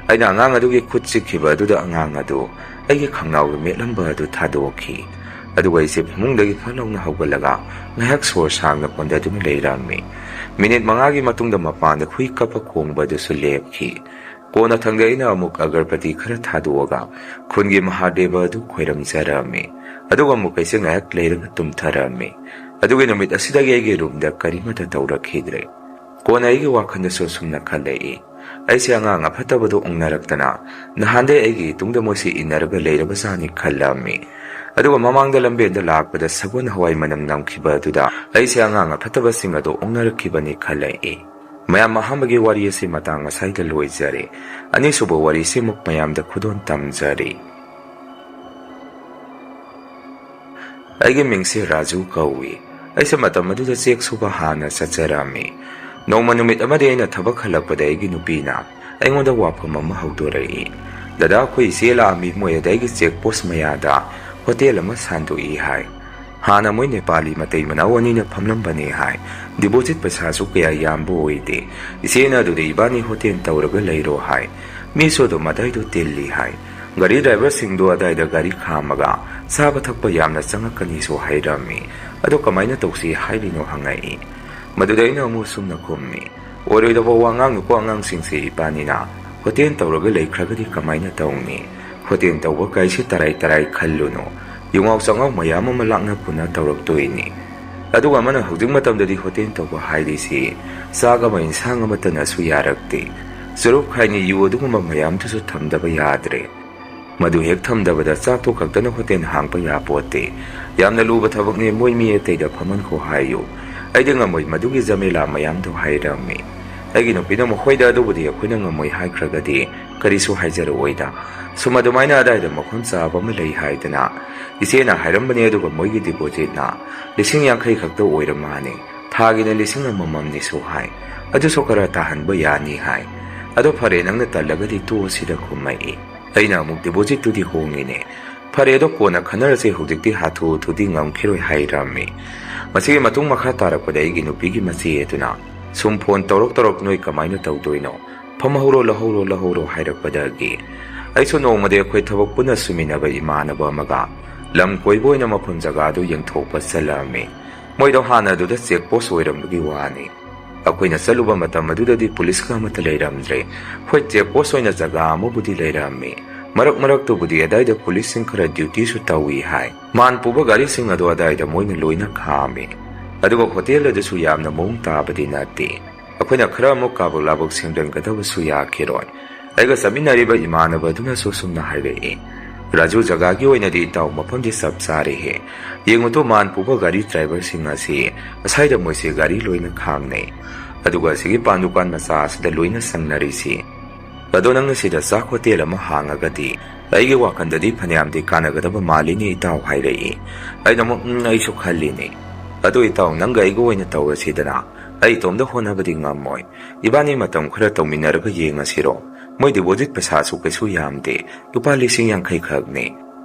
ꯑꯩꯅ ꯑꯉꯥꯡ ꯑꯗꯨꯒꯤ ꯈꯨꯠ ꯆꯤꯛꯈꯤꯕ ꯑꯗꯨꯗ ꯑꯉꯥꯡ ꯑꯗꯨ ꯑꯩꯒꯤ ꯈꯪꯅꯥꯎꯗ ꯃꯦꯠꯂꯝꯕ ꯑꯗꯨ ꯊꯥꯗꯣꯛꯈꯤ꯫ ꯑꯗꯨꯒ ꯑꯩꯁꯦ ꯐꯃꯨꯡꯗꯒꯤ ꯐꯠ ꯂꯥꯎꯅ ꯍꯧꯒꯠꯂꯒ ꯉꯥꯏꯍꯥꯛ ꯁꯣꯔ ꯁꯥꯡꯅ ꯍꯣꯟꯗꯗꯨꯅ ꯂꯩꯔꯝꯃꯤ꯫ ꯃꯤꯅꯤꯠ ꯃꯉꯥꯒꯤ ꯃꯇꯨꯡꯗ ꯃꯄꯥꯟꯗ ꯍꯨꯏ ꯀꯞꯄ ꯈꯣꯡꯕ ꯑꯗꯨꯁꯨ ꯂꯦꯞꯈꯤ꯫ ꯀꯣꯟꯅꯊꯪꯗ ꯑꯩꯅ ꯑꯃꯨꯛ ꯑꯒꯔꯕꯇꯤ ꯈꯔ ꯊꯥꯗꯣꯛꯑꯒ ꯈꯨꯟꯒꯤ ꯃꯍꯥꯗꯦꯕ ꯑꯗꯨ ꯈꯣꯏꯔꯝꯖꯔꯝꯃꯤ꯫ ꯑꯗꯨꯒ ꯑꯃꯨꯛ ꯑꯩꯁꯦ ꯉꯥꯏꯍꯥꯛ ꯂꯩꯔꯒ ꯇꯨꯝꯊꯔꯝꯃꯤ꯫ ꯑꯗꯨꯒꯤ ꯅꯨꯃꯤꯠ ꯑꯁꯤꯗꯒꯤ ꯑꯩꯒꯤ ꯔꯨꯝꯗ ꯀꯔꯤꯃꯠꯇ ꯇꯧꯔꯛꯈꯤꯗ꯭ꯔꯦ꯫ ꯀꯣꯟꯅ ꯑꯩꯒꯤ ꯋꯥꯈꯜꯗꯁꯨ ꯑꯁꯨꯝꯅ ꯈꯜꯂꯛꯏ, "ꯑꯩꯁꯦ ꯑꯉꯥꯡ ꯑꯐꯠꯇꯕꯗꯣ ꯑꯣꯟꯅꯔꯛꯇꯅ ꯅꯍꯥꯟꯗꯩ ꯑꯩꯒꯤ ꯏꯇꯨꯡꯗ ꯃꯣꯏꯁꯤ ꯏꯟꯅꯔꯒ ꯂꯩꯔꯕꯖꯥꯠꯅꯤ" ꯈꯜꯂꯝꯃꯤ꯫ ꯑꯗꯨꯒ ꯃꯃꯥꯡꯗ ꯂꯝꯕꯦꯟꯗ ꯂꯥꯛꯄꯗ ꯁꯒꯣꯜ ꯍꯋꯥꯏ ꯃꯅꯝ ꯅꯝꯈꯤꯕ ꯑꯗꯨꯗ ꯑꯩꯁꯦ ꯑꯉꯥꯡ ꯑꯐꯠꯇꯕꯁꯤꯡ ꯑꯗꯣ ꯑꯣꯟꯅꯔꯛꯈꯤꯕꯅꯤ ꯈꯜꯂꯛꯏ꯫ ꯃꯌꯥꯝ, ꯑꯍꯥꯟꯕꯒꯤ ꯋꯥꯔꯤ ꯑꯁꯤ ꯃꯇꯥꯡ ꯑꯁꯥꯏꯗ ꯂꯣꯏꯖꯔꯦ꯫ ꯑꯅꯤꯁꯨꯕ ꯋꯥꯔꯤꯁꯤ ꯑꯃꯨꯛ ꯃꯌꯥꯝꯗ ꯈꯨꯗꯣꯜ ꯇꯝꯖꯔꯤ꯫ ꯑꯩꯒꯤ ꯃꯤꯡꯁꯦ ꯔꯥꯖꯨ ꯀꯧꯏ꯫ ꯑꯩꯁꯦ ꯃꯇꯝ ꯑꯗꯨꯗ ꯆꯦꯛ ꯁꯨꯕ ꯍꯥꯟꯅ ꯆꯠꯆꯔꯝꯃꯤ꯫ ꯅꯣꯡꯃ ꯅꯨꯃꯤꯠ ꯑꯃꯗꯤ ꯑꯩꯅ ꯊꯕꯛ ꯍꯜꯂꯛꯄꯗ ꯑꯩꯒꯤ ꯅꯨꯄꯤꯅ ꯑꯩꯉꯣꯟꯗ ꯋꯥꯐꯝ ꯑꯃ ꯍꯧꯗꯣꯔꯛꯏ꯫ "ꯗꯗꯥ, ꯑꯩꯈꯣꯏ ꯏꯆꯦ ꯂꯥꯛꯑꯝꯃꯤ, ꯃꯣꯏ ꯑꯗꯥꯏꯒꯤ ꯆꯦꯛ ꯄꯣꯁ ꯃꯌꯥꯗ ꯍꯣꯇꯦꯜ ꯑꯃ ꯁꯥꯟꯗꯣꯛꯏ ꯍꯥꯏ꯫ ꯍꯥꯟꯅ ꯃꯣꯏ ꯅꯦꯄꯥꯂꯤ ꯃꯇꯩ ꯃꯅꯥꯎ ꯑꯅꯤꯅ ꯐꯝꯂꯝꯕꯅꯦ ꯍꯥꯏ꯫ ꯗꯤꯄꯣꯖꯤꯠ ꯄꯩꯁꯥꯁꯨ ꯀꯌꯥ ꯌꯥꯝꯕ ꯑꯣꯏꯗꯦ꯫ ꯏꯆꯦꯅ ꯑꯗꯨꯗ ꯏꯕꯥꯅꯤ ꯍꯣꯇꯦꯜ ꯇꯧꯔꯒ ꯂꯩꯔꯣ ꯍꯥꯏ꯫ ꯃꯤꯁꯨ ꯑꯗꯨꯝ ꯑꯗꯥꯏꯗꯣ ꯇꯤꯜꯂꯤ ꯍꯥꯏ꯫ ꯒꯥꯔꯤ ꯗ꯭ꯔꯥꯏꯚꯔꯁꯤꯡꯗꯣ ꯑꯗꯥꯏꯗ ꯒꯥꯔꯤ ꯈꯥꯝꯃꯒ ꯆꯥꯕ ꯊꯛꯄ ꯌꯥꯝꯅ ꯆꯪꯉꯛꯀꯅꯤꯁꯨ ꯍꯥꯏꯔꯝꯃꯤ꯫ ꯑꯗꯣ ꯀꯃꯥꯏꯅ ꯇꯧꯁꯤ ꯍꯥꯏꯔꯤꯅꯣ ꯍꯪꯉꯛꯏ꯫ ꯃꯗꯨꯗ ꯑꯩꯅ ꯑꯃꯨꯛ ꯁꯨꯝꯅ ꯈꯨꯝꯃꯤ, "ꯑꯣꯏꯔꯣꯏꯗꯕ ꯋꯥ ꯉꯥꯡꯅꯨꯀꯣ ꯑꯉꯥꯡꯁꯤꯡꯁꯦ, ꯏꯕꯥꯅꯤꯅ ꯍꯣꯇꯦꯜ ꯇꯧꯔꯒ ꯂꯩꯈ꯭ꯔꯒꯗꯤ ꯀꯃꯥꯏꯅ ꯇꯧꯅꯤ? ꯍꯣꯇꯦꯜ ꯇꯧꯕ ꯀꯥꯏꯁꯤ ꯇꯔꯥꯏ ꯇꯔꯥꯏ ꯈꯜꯂꯨꯅꯨ꯫ ꯌꯨꯉꯥꯎ ꯆꯉꯥꯎ ꯃꯌꯥꯝ ꯑꯃ ꯂꯥꯛꯅ ꯄꯨꯟꯅ ꯇꯧꯔꯛꯇꯣꯏꯅꯤ꯫ ꯑꯗꯨꯒ ꯑꯃꯅ ꯍꯧꯖꯤꯛ ꯃꯇꯝꯗꯗꯤ ꯍꯣꯇꯦꯜ ꯇꯧꯕ ꯍꯥꯏꯔꯤꯁꯤ ꯆꯥꯛ ꯑꯃ ꯏꯟꯁꯥꯡ ꯑꯃꯠꯇꯅꯁꯨ ꯌꯥꯔꯛꯇꯦ꯫ ꯆꯨꯔꯨꯞ ꯈꯥꯏꯅꯤ ꯌꯨ ꯑꯗꯨꯒꯨꯝꯕ ꯃꯌꯥꯝꯗꯨꯁꯨ ꯊꯝꯗꯕ ꯌꯥꯗ꯭ꯔꯦ꯫ ꯃꯗꯨ ꯍꯦꯛ ꯊꯝꯗꯕꯗ ꯆꯥꯛꯇꯣ ꯈꯛꯇꯅ ꯍꯣꯇꯦꯜ ꯍꯥꯡꯕ ꯌꯥꯄꯣꯠꯇꯦ꯫ ꯌꯥꯝꯅ ꯂꯨꯕ ꯊꯕꯛꯅꯤ, ꯃꯣꯏ ꯃꯤ ꯑꯇꯩꯗ ꯐꯝꯍꯟꯈꯣ ꯍꯥꯏꯌꯨ꯫ ꯑꯩꯗꯤ ꯉꯝꯃꯣꯏ ꯃꯗꯨꯒꯤ ꯖꯃꯦꯂꯥ ꯃꯌꯥꯝꯗꯣ" ꯍꯥꯏꯔꯝꯃꯤ꯫ ꯑꯩꯒꯤ ꯅꯨꯄꯤꯅ ꯃꯈꯣꯏꯗ "ꯑꯗꯨꯕꯨꯗꯤ ꯑꯩꯈꯣꯏꯅ ꯉꯝꯃꯣꯏ ꯍꯥꯏꯈ꯭ꯔꯒꯗꯤ ꯀꯔꯤꯁꯨ ꯍꯥꯏꯖꯔꯛꯑꯣꯏꯗ꯫ ꯁꯨꯝ ꯑꯗꯨꯃꯥꯏꯅ ꯑꯗꯥꯏꯗ ꯃꯐꯝ ꯆꯥꯕ ꯑꯃ ꯂꯩ ꯍꯥꯏꯗꯅ ꯏꯆꯦꯅ ꯍꯥꯏꯔꯝꯕꯅꯦ, ꯑꯗꯨꯒ ꯃꯣꯏꯒꯤ ꯗꯤꯄꯣꯖꯤꯠꯅ ꯂꯤꯁꯤꯡ ꯌꯥꯡꯈꯩ ꯈꯛꯇ ꯑꯣꯏꯔ ꯃꯥꯅꯤ꯫ ꯊꯥꯒꯤꯅ ꯂꯤꯁꯤꯡ ꯑꯃꯃꯝꯅꯤꯁꯨ ꯍꯥꯏ꯫ ꯑꯗꯨꯁꯨ ꯈꯔ ꯇꯥꯍꯟꯕ ꯌꯥꯅꯤ ꯍꯥꯏ꯫ ꯑꯗꯣ ꯐꯔꯦ, ꯅꯪꯅ ꯇꯜꯂꯒꯗꯤ ꯇꯣꯛꯑꯁꯤꯗ" ꯈꯨꯝꯃꯛꯏ꯫ ꯑꯩꯅ ꯑꯃꯨꯛ ꯗꯤꯄꯣꯖꯤꯠꯇꯨꯗꯤ ꯍꯣꯡꯉꯤꯅꯦ꯫ "ꯐꯔꯦ, ꯑꯗꯣ ꯀꯣꯟꯅ ꯈꯟꯅꯔꯁꯦ, ꯍꯧꯖꯤꯛꯇꯤ ꯍꯥꯊꯨ ꯍꯥꯊꯨꯗꯤ ꯉꯝꯈꯤꯔꯣꯏ" ꯍꯥꯏꯔꯝꯃꯤ꯫ ꯃꯁꯤꯒꯤ ꯃꯇꯨꯡ ꯃꯈꯥ ꯇꯥꯔꯛꯄꯗ ꯑꯩꯒꯤ ꯅꯨꯄꯤꯒꯤ ꯃꯆꯦ ꯑꯗꯨꯅ ꯁꯨꯝ ꯐꯣꯟ ꯇꯧꯔꯛ ꯇꯧꯔꯛ "ꯅꯣꯏ ꯀꯃꯥꯏꯅ ꯇꯧꯗꯣꯏꯅꯣ? ꯐꯝꯍꯧꯔꯣ, ꯂꯧꯍꯧꯔꯣ, ꯂꯧꯍꯧꯔꯣ" ꯍꯥꯏꯔꯛꯄꯗꯒꯤ ꯑꯩꯁꯨ ꯅꯣꯡꯃꯗꯤ ꯑꯩꯈꯣꯏ ꯊꯕꯛ ꯄꯨꯟꯅ ꯁꯨꯃꯤꯟꯅꯕ ꯏꯃꯥꯟꯅꯕ ꯑꯃꯒ ꯂꯝ ꯀꯣꯏꯕ ꯑꯣꯏꯅ ꯃꯐꯝ ꯖꯒꯥꯗꯨ ꯌꯦꯡꯊꯣꯛꯄ ꯆꯠꯂꯝꯃꯤ꯫ ꯃꯣꯏꯗꯣ ꯍꯥꯟꯅ ꯑꯗꯨꯗ ꯆꯦꯛ ꯄꯣꯁ ꯑꯣꯏꯔꯝꯕꯒꯤ ꯋꯥꯅꯤ꯫ ꯑꯩꯈꯣꯏꯅ ꯆꯠꯂꯨꯕ ꯃꯇꯝ ꯑꯗꯨꯗꯗꯤ ꯄꯨꯂꯤꯁꯀ ꯑꯃꯠꯇ ꯂꯩꯔꯝꯗ꯭ꯔꯦ꯫ ꯍꯣꯏ, ꯆꯦꯛ ꯄꯣꯁ ꯑꯣꯏꯅ ꯖꯒꯥ ꯑꯃꯕꯨꯗꯤ ꯂꯩꯔꯝꯃꯤ꯫ ꯃꯔꯛ ꯃꯔꯛꯇꯨꯕꯨꯗꯤ ꯑꯗꯥꯏꯗ ꯄꯨꯂꯤꯁꯁꯤꯡ ꯈꯔ ꯗ꯭ꯌꯨꯇꯤꯁꯨ ꯇꯧꯏ ꯍꯥꯏ꯫ ꯃꯥꯟ ꯄꯨꯕ ꯒꯥꯔꯤꯁꯤꯡ ꯑꯗꯨ ꯑꯗꯥꯏꯗ ꯃꯣꯏꯅ ꯂꯣꯏꯅ ꯈꯥꯝꯃꯤ꯫ ꯑꯗꯨꯒ ꯍꯣꯇꯦꯜ ꯑꯗꯨꯁꯨ ꯌꯥꯝꯅ ꯃꯑꯣꯡ ꯇꯥꯕꯗꯤ ꯅꯠꯇꯦ꯫ ꯑꯩꯈꯣꯏꯅ ꯈꯔ ꯑꯃꯨꯛ ꯀꯥꯕꯛ ꯂꯥꯕꯛ ꯁꯦꯝꯖꯤꯟꯒꯗꯕꯁꯨ ꯌꯥꯈꯤꯔꯣꯏ꯫ ꯑꯩꯒ ꯆꯠꯃꯤꯟꯅꯔꯤꯕ ꯏꯃꯥꯟꯅꯕ ꯑꯗꯨꯅꯁꯨ ꯁꯨꯝꯅ ꯍꯥꯏꯔꯛꯏ, "ꯔꯥꯖꯨ, ꯖꯒꯥꯒꯤ ꯑꯣꯏꯅꯗꯤ ꯏꯇꯥꯎ ꯃꯐꯝꯗꯤ ꯆꯞ ꯆꯥꯔꯦꯍꯦ꯫ ꯌꯦꯡꯉꯨꯇꯣ, ꯃꯥꯟ ꯄꯨꯕ ꯒꯥꯔꯤ ꯗ꯭ꯔꯥꯏꯚꯔꯁꯤꯡ ꯑꯁꯤ ꯉꯁꯥꯏꯗ ꯃꯣꯏꯁꯦ ꯒꯥꯔꯤ ꯂꯣꯏꯅ ꯈꯥꯝꯅꯩ꯫ ꯑꯗꯨꯒ ꯑꯁꯤꯒꯤ ꯄꯥꯟ ꯗꯨꯀꯥꯟ ꯃꯆꯥ ꯑꯁꯤꯗ ꯂꯣꯏꯅ ꯆꯪꯅꯔꯤꯁꯤ꯫ ꯑꯗꯣ ꯅꯪꯅ ꯁꯤꯗ ꯆꯥꯛ ꯍꯣꯇꯦꯜ ꯑꯃ ꯍꯥꯡꯉꯒꯗꯤ ꯑꯩꯒꯤ ꯋꯥꯈꯜꯗꯗꯤ ꯐꯅꯌꯥꯝꯗꯤ ꯀꯥꯟꯅꯒꯗꯕ ꯃꯥꯜꯂꯤꯅꯦ ꯏꯇꯥꯎ" ꯍꯥꯏꯔꯛꯏ꯫ ꯑꯩꯅ ꯑꯃꯨꯛ, "ꯎꯝ, ꯑꯩꯁꯨ ꯈꯜꯂꯤꯅꯦ꯫ ꯑꯗꯣ ꯏꯇꯥꯎ, ꯅꯪꯒ ꯑꯩꯒ ꯑꯣꯏꯅ ꯇꯧꯔꯁꯤꯗꯅ꯫ ꯑꯩ ꯏꯇꯣꯝꯗ ꯍꯣꯠꯅꯕꯗꯤ ꯉꯝꯃꯣꯏ꯫ ꯏꯕꯥꯅꯤ ꯃꯇꯝ ꯈꯔ ꯇꯧꯃꯤꯟꯅꯔꯒ ꯌꯦꯡꯉꯁꯤꯔꯣ? ꯃꯣꯏ ꯗꯤꯄꯣꯖꯤꯠ ꯄꯩꯁꯥꯁꯨ ꯀꯩꯁꯨ ꯌꯥꯝꯗꯦ, ꯂꯨꯄꯥ ꯂꯤꯁꯤꯡ ꯌꯥꯡꯈꯩ ꯈꯛꯅꯤ"꯫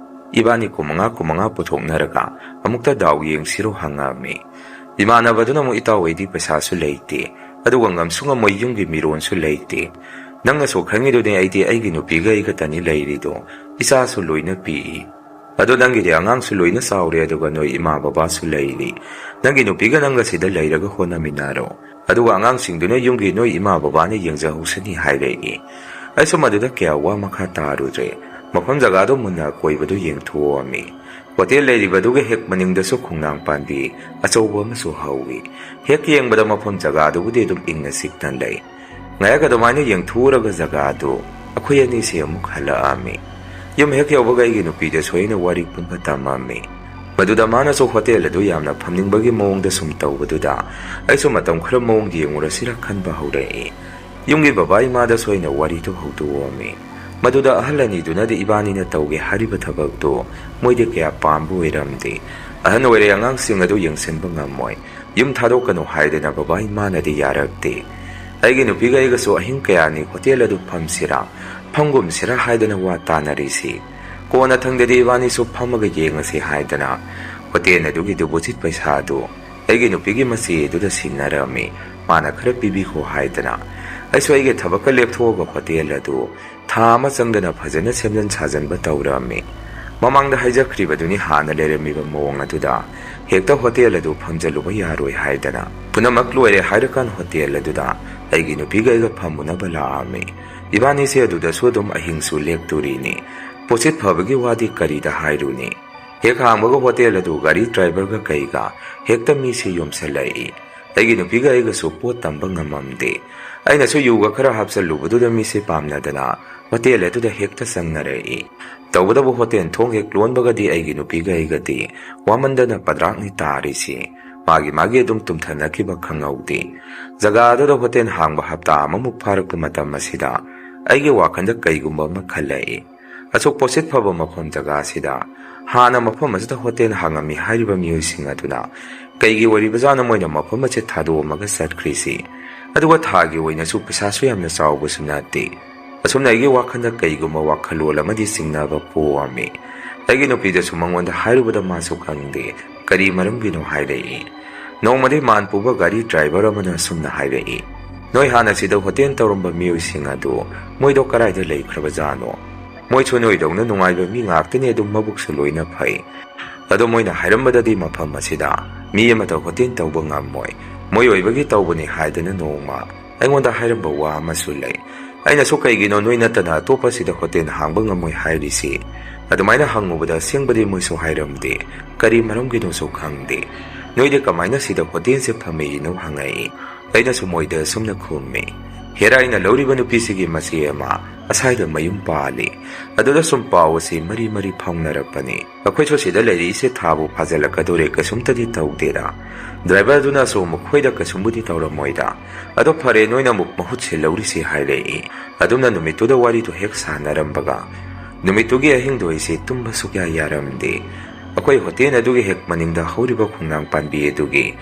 ꯏꯕꯥꯅꯤ ꯀꯨꯟꯃꯉꯥ ꯀꯨꯟꯃꯉꯥ ꯄꯨꯊꯣꯛꯅꯔꯒ ꯑꯃꯨꯛꯇ ꯗꯥꯎ ꯌꯦꯡꯁꯤꯔꯣ ꯍꯪꯉꯛꯑꯝꯃꯤ꯫ ꯏꯃꯥꯟꯅꯕꯗꯨꯅ ꯑꯃꯨꯛ, "ꯏꯇꯥꯎ, ꯑꯩꯗꯤ ꯄꯩꯁꯥꯁꯨ ꯂꯩꯇꯦ, ꯑꯗꯨꯒ ꯉꯝꯁꯨ ꯉꯝꯃꯣꯏ, ꯌꯨꯝꯒꯤ ꯃꯤꯔꯣꯟꯁꯨ ꯂꯩꯇꯦ꯫ ꯅꯪꯅꯁꯨ ꯈꯪꯉꯤꯗꯨꯅꯤ, ꯑꯩꯗꯤ ꯑꯩꯒꯤ ꯅꯨꯄꯤꯒ ꯑꯩ ꯈꯛꯇꯅꯤ ꯂꯩꯔꯤꯗꯣ, ꯏꯆꯥꯁꯨ ꯂꯣꯏꯅ ꯄꯤꯛꯏ꯫ ꯑꯗꯣ ꯅꯪꯒꯤꯗꯤ ꯑꯉꯥꯡꯁꯨ ꯂꯣꯏꯅ ꯆꯥꯎꯔꯦ, ꯑꯗꯨꯒ ꯅꯣꯏ ꯏꯃꯥ ꯕꯕꯥꯁꯨ ꯂꯩꯔꯤ꯫ ꯅꯪꯒꯤ ꯅꯨꯄꯤꯒ ꯅꯪꯒ ꯁꯤꯗ ꯂꯩꯔꯒ ꯍꯣꯠꯅꯃꯤꯟꯅꯔꯣ꯫ ꯑꯗꯨꯒ ꯑꯉꯥꯡꯁꯤꯡꯗꯨꯅ ꯌꯨꯝꯒꯤ ꯅꯣꯏ ꯏꯃꯥ ꯕꯕꯥꯅ ꯌꯦꯡꯖꯍꯧꯁꯅꯤ" ꯍꯥꯏꯔꯛꯏ꯫ ꯑꯩꯁꯨ ꯃꯗꯨꯗ ꯀꯌꯥ ꯋꯥ ꯃꯈꯥ ꯇꯥꯔꯨꯗ꯭ꯔꯦ꯫ ꯃꯐꯝ ꯖꯒꯥꯗꯣ ꯃꯨꯟꯅ ꯑꯀꯣꯏꯕꯗꯨ ꯌꯦꯡꯊꯣꯛꯑꯝꯃꯤ꯫ ꯍꯣꯇꯦꯜ ꯂꯩꯔꯤꯕꯗꯨꯒ ꯍꯦꯛ ꯃꯅꯤꯡꯗꯁꯨ ꯈꯣꯡꯅꯥꯡ ꯄꯥꯟꯕꯤ ꯑꯆꯧꯕ ꯑꯃꯁꯨ ꯍꯧꯏ꯫ ꯍꯦꯛ ꯌꯦꯡꯕꯗ ꯃꯐꯝ ꯖꯒꯥꯗꯨꯕꯨꯗꯤ ꯑꯗꯨꯝ ꯏꯪꯅ ꯆꯤꯛꯅ ꯂꯩ꯫ ꯉꯥꯏꯍꯥꯛ ꯑꯗꯨꯃꯥꯏꯅ ꯌꯦꯡꯊꯣꯛꯎꯔꯒ ꯖꯒꯥꯗꯨ ꯑꯩꯈꯣꯏ ꯑꯅꯤꯁꯦ ꯑꯃꯨꯛ ꯍꯜꯂꯛꯑꯝꯃꯤ꯫ ꯌꯨꯝ ꯍꯦꯛ ꯌꯧꯕꯒ ꯑꯩꯒꯤ ꯅꯨꯄꯤꯗꯁꯨ ꯑꯩꯅ ꯋꯥꯔꯤ ꯄꯨꯝꯕ ꯇꯝꯃꯝꯃꯤ꯫ ꯃꯗꯨꯗ ꯃꯥꯅꯁꯨ ꯍꯣꯇꯦꯜ ꯑꯗꯨ ꯌꯥꯝꯅ ꯐꯝꯅꯤꯡꯕꯒꯤ ꯃꯑꯣꯡꯗ ꯁꯨꯝ ꯇꯧꯕꯗꯨꯗ ꯑꯩꯁꯨ ꯃꯇꯝ ꯈꯔ ꯃꯑꯣꯡ ꯌꯦꯡꯉꯨꯔꯁꯤꯔ ꯈꯟꯕ ꯍꯧꯔꯛꯏ꯫ ꯌꯨꯝꯒꯤ ꯕꯕꯥ ꯏꯃꯥꯗꯁꯨ ꯑꯩꯅ ꯋꯥꯔꯤꯗꯨ ꯍꯧꯗꯣꯛꯑꯝꯃꯤ꯫ ꯃꯗꯨꯗ ꯑꯍꯜ ꯑꯅꯤꯗꯨꯅꯗꯤ ꯏꯕꯥꯅꯤꯅ ꯇꯧꯒꯦ ꯍꯥꯏꯔꯤꯕ ꯊꯕꯛꯇꯨ ꯃꯣꯏꯗꯤ ꯀꯌꯥ ꯄꯥꯝꯕ ꯑꯣꯏꯔꯝꯗꯦ꯫ "ꯑꯍꯟ ꯑꯣꯏꯔꯦ, ꯑꯉꯥꯡꯁꯤꯡ ꯑꯗꯨ ꯌꯦꯡꯁꯤꯟꯕ ꯉꯝꯃꯣꯏ, ꯌꯨꯝ ꯊꯥꯗꯣꯛꯀꯅꯨ" ꯍꯥꯏꯗꯅ ꯕꯕꯥ ꯏꯃꯥꯅꯗꯤ ꯌꯥꯔꯛꯇꯦ꯫ ꯑꯩꯒꯤ ꯅꯨꯄꯤꯒ ꯑꯩꯒꯁꯨ ꯑꯍꯤꯡ ꯀꯌꯥꯅꯤ ꯍꯣꯇꯦꯜ ꯑꯗꯨ ꯐꯝꯁꯤꯔꯥ, ꯐꯝꯒꯨꯝꯁꯤꯔꯥ ꯍꯥꯏꯗꯅ ꯋꯥ ꯇꯥꯅꯔꯤꯁꯤ꯫ ꯀꯣꯟꯅꯊꯪꯗꯗꯤ ꯏꯕꯥꯅꯤꯁꯨ ꯐꯝꯃꯒ ꯌꯦꯡꯉꯁꯤ ꯍꯥꯏꯗꯅ ꯍꯣꯇꯦꯜ ꯑꯗꯨꯒꯤ ꯗꯤꯄꯣꯖꯤꯠ ꯄꯩꯁꯥ ꯑꯗꯨ ꯑꯩꯒꯤ ꯅꯨꯄꯤꯒꯤ ꯃꯆꯦ ꯑꯗꯨꯗ ꯁꯤꯟꯅꯔꯝꯃꯤ꯫ ꯃꯥꯅ ꯈꯔ ꯄꯤꯕꯤꯈꯣ ꯍꯥꯏꯗꯅ ꯑꯩꯁꯨ ꯑꯩꯒꯤ ꯊꯕꯛꯀ ꯂꯦꯞꯊꯣꯛꯑꯒ ꯍꯣꯇꯦꯜ ꯑꯗꯨ ꯊꯥ ꯑꯃ ꯆꯪꯗꯅ ꯐꯖꯅ ꯁꯦꯝꯖꯤꯟ ꯁꯥꯖꯤꯟꯕ ꯇꯧꯔꯝꯃꯤ꯫ ꯃꯃꯥꯡꯗ ꯍꯥꯏꯖꯈ꯭ꯔꯤꯕꯗꯨꯅꯤ, ꯍꯥꯟꯅ ꯂꯩꯔꯝꯃꯤꯕ ꯃꯑꯣꯡ ꯑꯗꯨꯗ ꯍꯦꯛꯇ ꯍꯣꯇꯦꯜ ꯑꯗꯨ ꯐꯝꯖꯜꯂꯨꯕ ꯌꯥꯔꯣꯏ ꯍꯥꯏꯗꯅ ꯄꯨꯝꯅꯃꯛ ꯂꯣꯏꯔꯦ ꯍꯥꯏꯔꯀꯥꯟ ꯍꯣꯇꯦꯜ ꯑꯗꯨꯗ ꯑꯩꯒꯤ ꯅꯨꯄꯤꯒ ꯑꯩꯒ ꯐꯝꯃꯨꯅꯕ ꯂꯥꯛꯑꯝꯃꯤ꯫ ꯏꯕꯥꯅꯤꯁꯦ ꯑꯗꯨꯗꯁꯨ ꯑꯗꯨꯝ ꯑꯍꯤꯡꯁꯨ ꯂꯦꯛꯇꯣꯔꯤꯅꯤ꯫ ꯄꯣꯠꯁꯤꯠ ꯐꯕꯒꯤ ꯋꯥꯗꯤ ꯀꯔꯤꯗ ꯍꯥꯏꯔꯨꯅꯤ꯫ ꯍꯦꯛ ꯍꯥꯡꯕꯒ ꯍꯣꯇꯦꯜ ꯑꯗꯨ ꯒꯥꯔꯤ ꯗ꯭ꯔꯥꯏꯚꯔꯒ ꯀꯩꯒ ꯍꯦꯛꯇ ꯃꯤꯁꯦ ꯌꯣꯝꯁꯤꯜꯂꯛꯏ꯫ ꯑꯩꯒꯤ ꯅꯨꯄꯤꯒ ꯑꯩꯒꯁꯨ ꯄꯣꯠ ꯇꯝꯕ ꯉꯝꯃꯝꯗꯦ꯫ ꯑꯩꯅꯁꯨ ꯌꯨꯒ ꯈꯔ ꯍꯥꯞꯆꯜꯂꯨꯕꯗꯨꯗ ꯃꯤꯁꯦ ꯄꯥꯝꯅꯗꯅ ꯍꯣꯇꯦꯜ ꯑꯗꯨꯗ ꯍꯦꯛꯇ ꯆꯪꯅꯔꯛꯏ꯫ ꯇꯧꯕꯇꯕꯨ ꯍꯣꯇꯦꯜ ꯊꯣꯡ ꯍꯦꯛ ꯂꯣꯟꯕꯒꯗꯤ ꯑꯩꯒꯤ ꯅꯨꯄꯤꯒ ꯑꯩꯒꯗꯤ ꯋꯥꯃꯟꯗꯅ ꯄꯗ꯭ꯔꯥꯛꯅꯤ ꯇꯥꯔꯤꯁꯤ꯫ ꯃꯥꯒꯤ ꯃꯥꯒꯤ ꯑꯗꯨꯝ ꯇꯨꯝꯊꯅꯈꯤꯕ ꯈꯪꯍꯧꯗꯦ꯫ ꯖꯒꯥ ꯑꯗꯨꯗ ꯍꯣꯇꯦꯜ ꯍꯥꯡꯕ ꯍꯞꯇꯥ ꯑꯃꯃꯨꯛ ꯐꯥꯔꯛꯄ ꯃꯇꯝ ꯑꯁꯤꯗ ꯑꯩꯒꯤ ꯋꯥꯈꯜꯗ ꯀꯩꯒꯨꯝꯕ ꯑꯃ ꯈꯜꯂꯛꯏ꯫ ꯑꯁꯨꯛ ꯄꯣꯠꯁꯤꯠ ꯐꯕ ꯃꯐꯝ ꯖꯒꯥ ꯑꯁꯤꯗ ꯍꯥꯟꯅ ꯃꯐꯝ ꯑꯁꯤꯗ ꯍꯣꯇꯦꯜ ꯍꯥꯡꯉꯝꯃꯤ ꯍꯥꯏꯔꯤꯕ ꯃꯤꯑꯣꯏꯁꯤꯡ ꯑꯗꯨꯅ ꯀꯩꯒꯤ ꯑꯣꯏꯔꯤꯕꯖꯥꯠꯅꯣ ꯃꯣꯏꯅ ꯃꯐꯝ ꯑꯁꯤ ꯊꯥꯗꯣꯛꯑꯝꯃꯒ ꯆꯠꯈ꯭ꯔꯤꯁꯤ? ꯑꯗꯨꯒ ꯊꯥꯒꯤ ꯑꯣꯏꯅꯁꯨ ꯄꯩꯁꯥꯁꯨ ꯌꯥꯝꯅ ꯆꯥꯎꯕꯁꯨ ꯅꯠꯇꯦ꯫ ꯑꯁꯨꯝꯅ ꯑꯩꯒꯤ ꯋꯥꯈꯜꯗ ꯀꯩꯒꯨꯝꯕ ꯋꯥꯈꯜꯂꯣꯟ ꯑꯃꯗꯤ ꯆꯤꯡꯅꯕ ꯄꯣꯛꯑꯝꯃꯤ꯫ ꯑꯩꯒꯤ ꯅꯨꯄꯤꯗꯁꯨ ꯃꯉꯣꯟꯗ ꯍꯥꯏꯔꯨꯕꯗ ꯃꯥꯁꯨ ꯈꯪꯗꯦ꯫ ꯀꯔꯤ ꯃꯔꯝꯒꯤꯅꯣ ꯍꯥꯏꯔꯛꯏ꯫ ꯅꯣꯡꯃꯗꯤ ꯃꯥꯟ ꯄꯨꯕ ꯒꯥꯔꯤ ꯗ꯭ꯔꯥꯏꯚꯔ ꯑꯃꯅ ꯑꯁꯨꯝꯅ ꯍꯥꯏꯔꯛꯏ, "ꯅꯣꯏ ꯍꯥꯟꯅ ꯁꯤꯗ ꯍꯣꯇꯦꯜ ꯇꯧꯔꯝꯕ ꯃꯤꯑꯣꯏꯁꯤꯡ ꯑꯗꯨ ꯃꯣꯏꯗꯣ ꯀꯗꯥꯏꯗ ꯂꯩꯈ꯭ꯔꯕꯖꯥꯠꯅꯣ? ꯃꯣꯏꯁꯨ ꯅꯣꯏꯗꯧꯅ ꯅꯨꯡꯉꯥꯏꯕ ꯃꯤ ꯉꯥꯛꯇꯅꯤ, ꯑꯗꯨꯝ ꯃꯕꯨꯛꯁꯨ ꯂꯣꯏꯅ ꯐꯩ꯫ ꯑꯗꯣ ꯃꯣꯏꯅ ꯍꯥꯏꯔꯝꯕꯗꯗꯤ ꯃꯐꯝ ꯑꯁꯤꯗ ꯃꯤ ꯑꯃꯠꯇ ꯍꯣꯇꯦꯜ ꯇꯧꯕ ꯉꯝꯃꯣꯏ꯫ ꯃꯣꯏ ꯑꯣꯏꯕꯒꯤ ꯇꯧꯕꯅꯤ" ꯍꯥꯏꯗꯅ ꯅꯣꯡꯃ ꯑꯩꯉꯣꯟꯗ ꯍꯥꯏꯔꯝꯕ ꯋꯥ ꯑꯃꯁꯨ ꯂꯩ꯫ ꯑꯩꯅꯁꯨ "ꯀꯩꯒꯤꯅꯣ ꯅꯣꯏ ꯅꯠꯇꯅ ꯑꯇꯣꯞꯄ ꯁꯤꯗ ꯍꯣꯇꯦꯜ ꯍꯥꯡꯕ ꯉꯝꯃꯣꯏ ꯍꯥꯏꯔꯤꯁꯤ?" ꯑꯗꯨꯃꯥꯏꯅ ꯍꯪꯉꯨꯕꯗ ꯑꯁꯦꯡꯕꯗꯤ ꯃꯣꯏꯁꯨ ꯍꯥꯏꯔꯝꯗꯦ꯫ ꯀꯔꯤ ꯃꯔꯝꯒꯤꯅꯣꯁꯨ ꯈꯪꯗꯦ꯫ "ꯅꯣꯏꯗꯤ ꯀꯃꯥꯏꯅ ꯁꯤꯗ ꯍꯣꯇꯦꯜꯁꯦ ꯐꯝꯃꯤꯅꯣ?" ꯍꯪꯉꯛꯏ꯫ ꯑꯩꯅꯁꯨ ꯃꯣꯏꯗ ꯑꯁꯨꯝꯅ ꯈꯨꯝꯃꯤ, "ꯍꯦꯔꯥ, ꯑꯩꯅ ꯂꯧꯔꯤꯕ ꯅꯨꯄꯤꯁꯤꯒꯤ ꯃꯆꯦ ꯑꯃ ꯑꯁꯥꯏꯗ ꯃꯌꯨꯝ ꯄꯥꯜꯂꯤ꯫ ꯑꯗꯨꯗ ꯁꯨꯝ ꯄꯥꯎ ꯑꯁꯤ ꯃꯔꯤ ꯃꯔꯤ ꯐꯥꯎꯅꯔꯛꯄꯅꯤ꯫ ꯑꯩꯈꯣꯏꯁꯨ ꯁꯤꯗ ꯂꯩꯔꯛꯏꯁꯦ ꯊꯥꯕꯨ ꯐꯥꯖꯤꯜꯂꯛꯀꯗꯧꯔꯦ, ꯀꯩꯁꯨꯝꯇꯗꯤ ꯇꯧꯗꯦꯗ꯫ ꯗ꯭ꯔꯥꯏꯚꯔꯗꯨꯅꯁꯨ ꯃꯈꯣꯏꯗ ꯀꯩꯁꯨꯝꯕꯨꯗꯤ ꯇꯧꯔꯝꯃꯣꯏꯗ꯫ ꯑꯗꯣ ꯐꯔꯦ, ꯅꯣꯏꯅ ꯑꯃꯨꯛ ꯃꯍꯨꯠ ꯁꯤꯜꯍꯧꯔꯤꯁꯤ" ꯍꯥꯏꯔꯛꯏ꯫ ꯑꯗꯨꯝꯅ ꯅꯨꯃꯤꯠꯇꯨꯗ ꯋꯥꯔꯤꯗꯨ ꯍꯦꯛ ꯁꯥꯟꯅꯔꯝꯕꯒ ꯅꯨꯃꯤꯠꯇꯨꯒꯤ ꯑꯍꯤꯡꯗꯣ ꯑꯩꯁꯦ ꯇꯨꯝꯕ ꯁꯨꯛꯌꯥ ꯌꯥꯔꯝꯗꯦ꯫ ꯑꯩꯈꯣꯏ ꯍꯣꯇꯦꯜ ꯑꯗꯨꯒꯤ ꯍꯦꯛ ꯃꯅꯤꯡꯗ ꯍꯧꯔꯤꯕ ꯈꯣꯡꯅꯥꯡ ꯄꯥꯝꯕꯤ ꯑꯗꯨꯒꯤ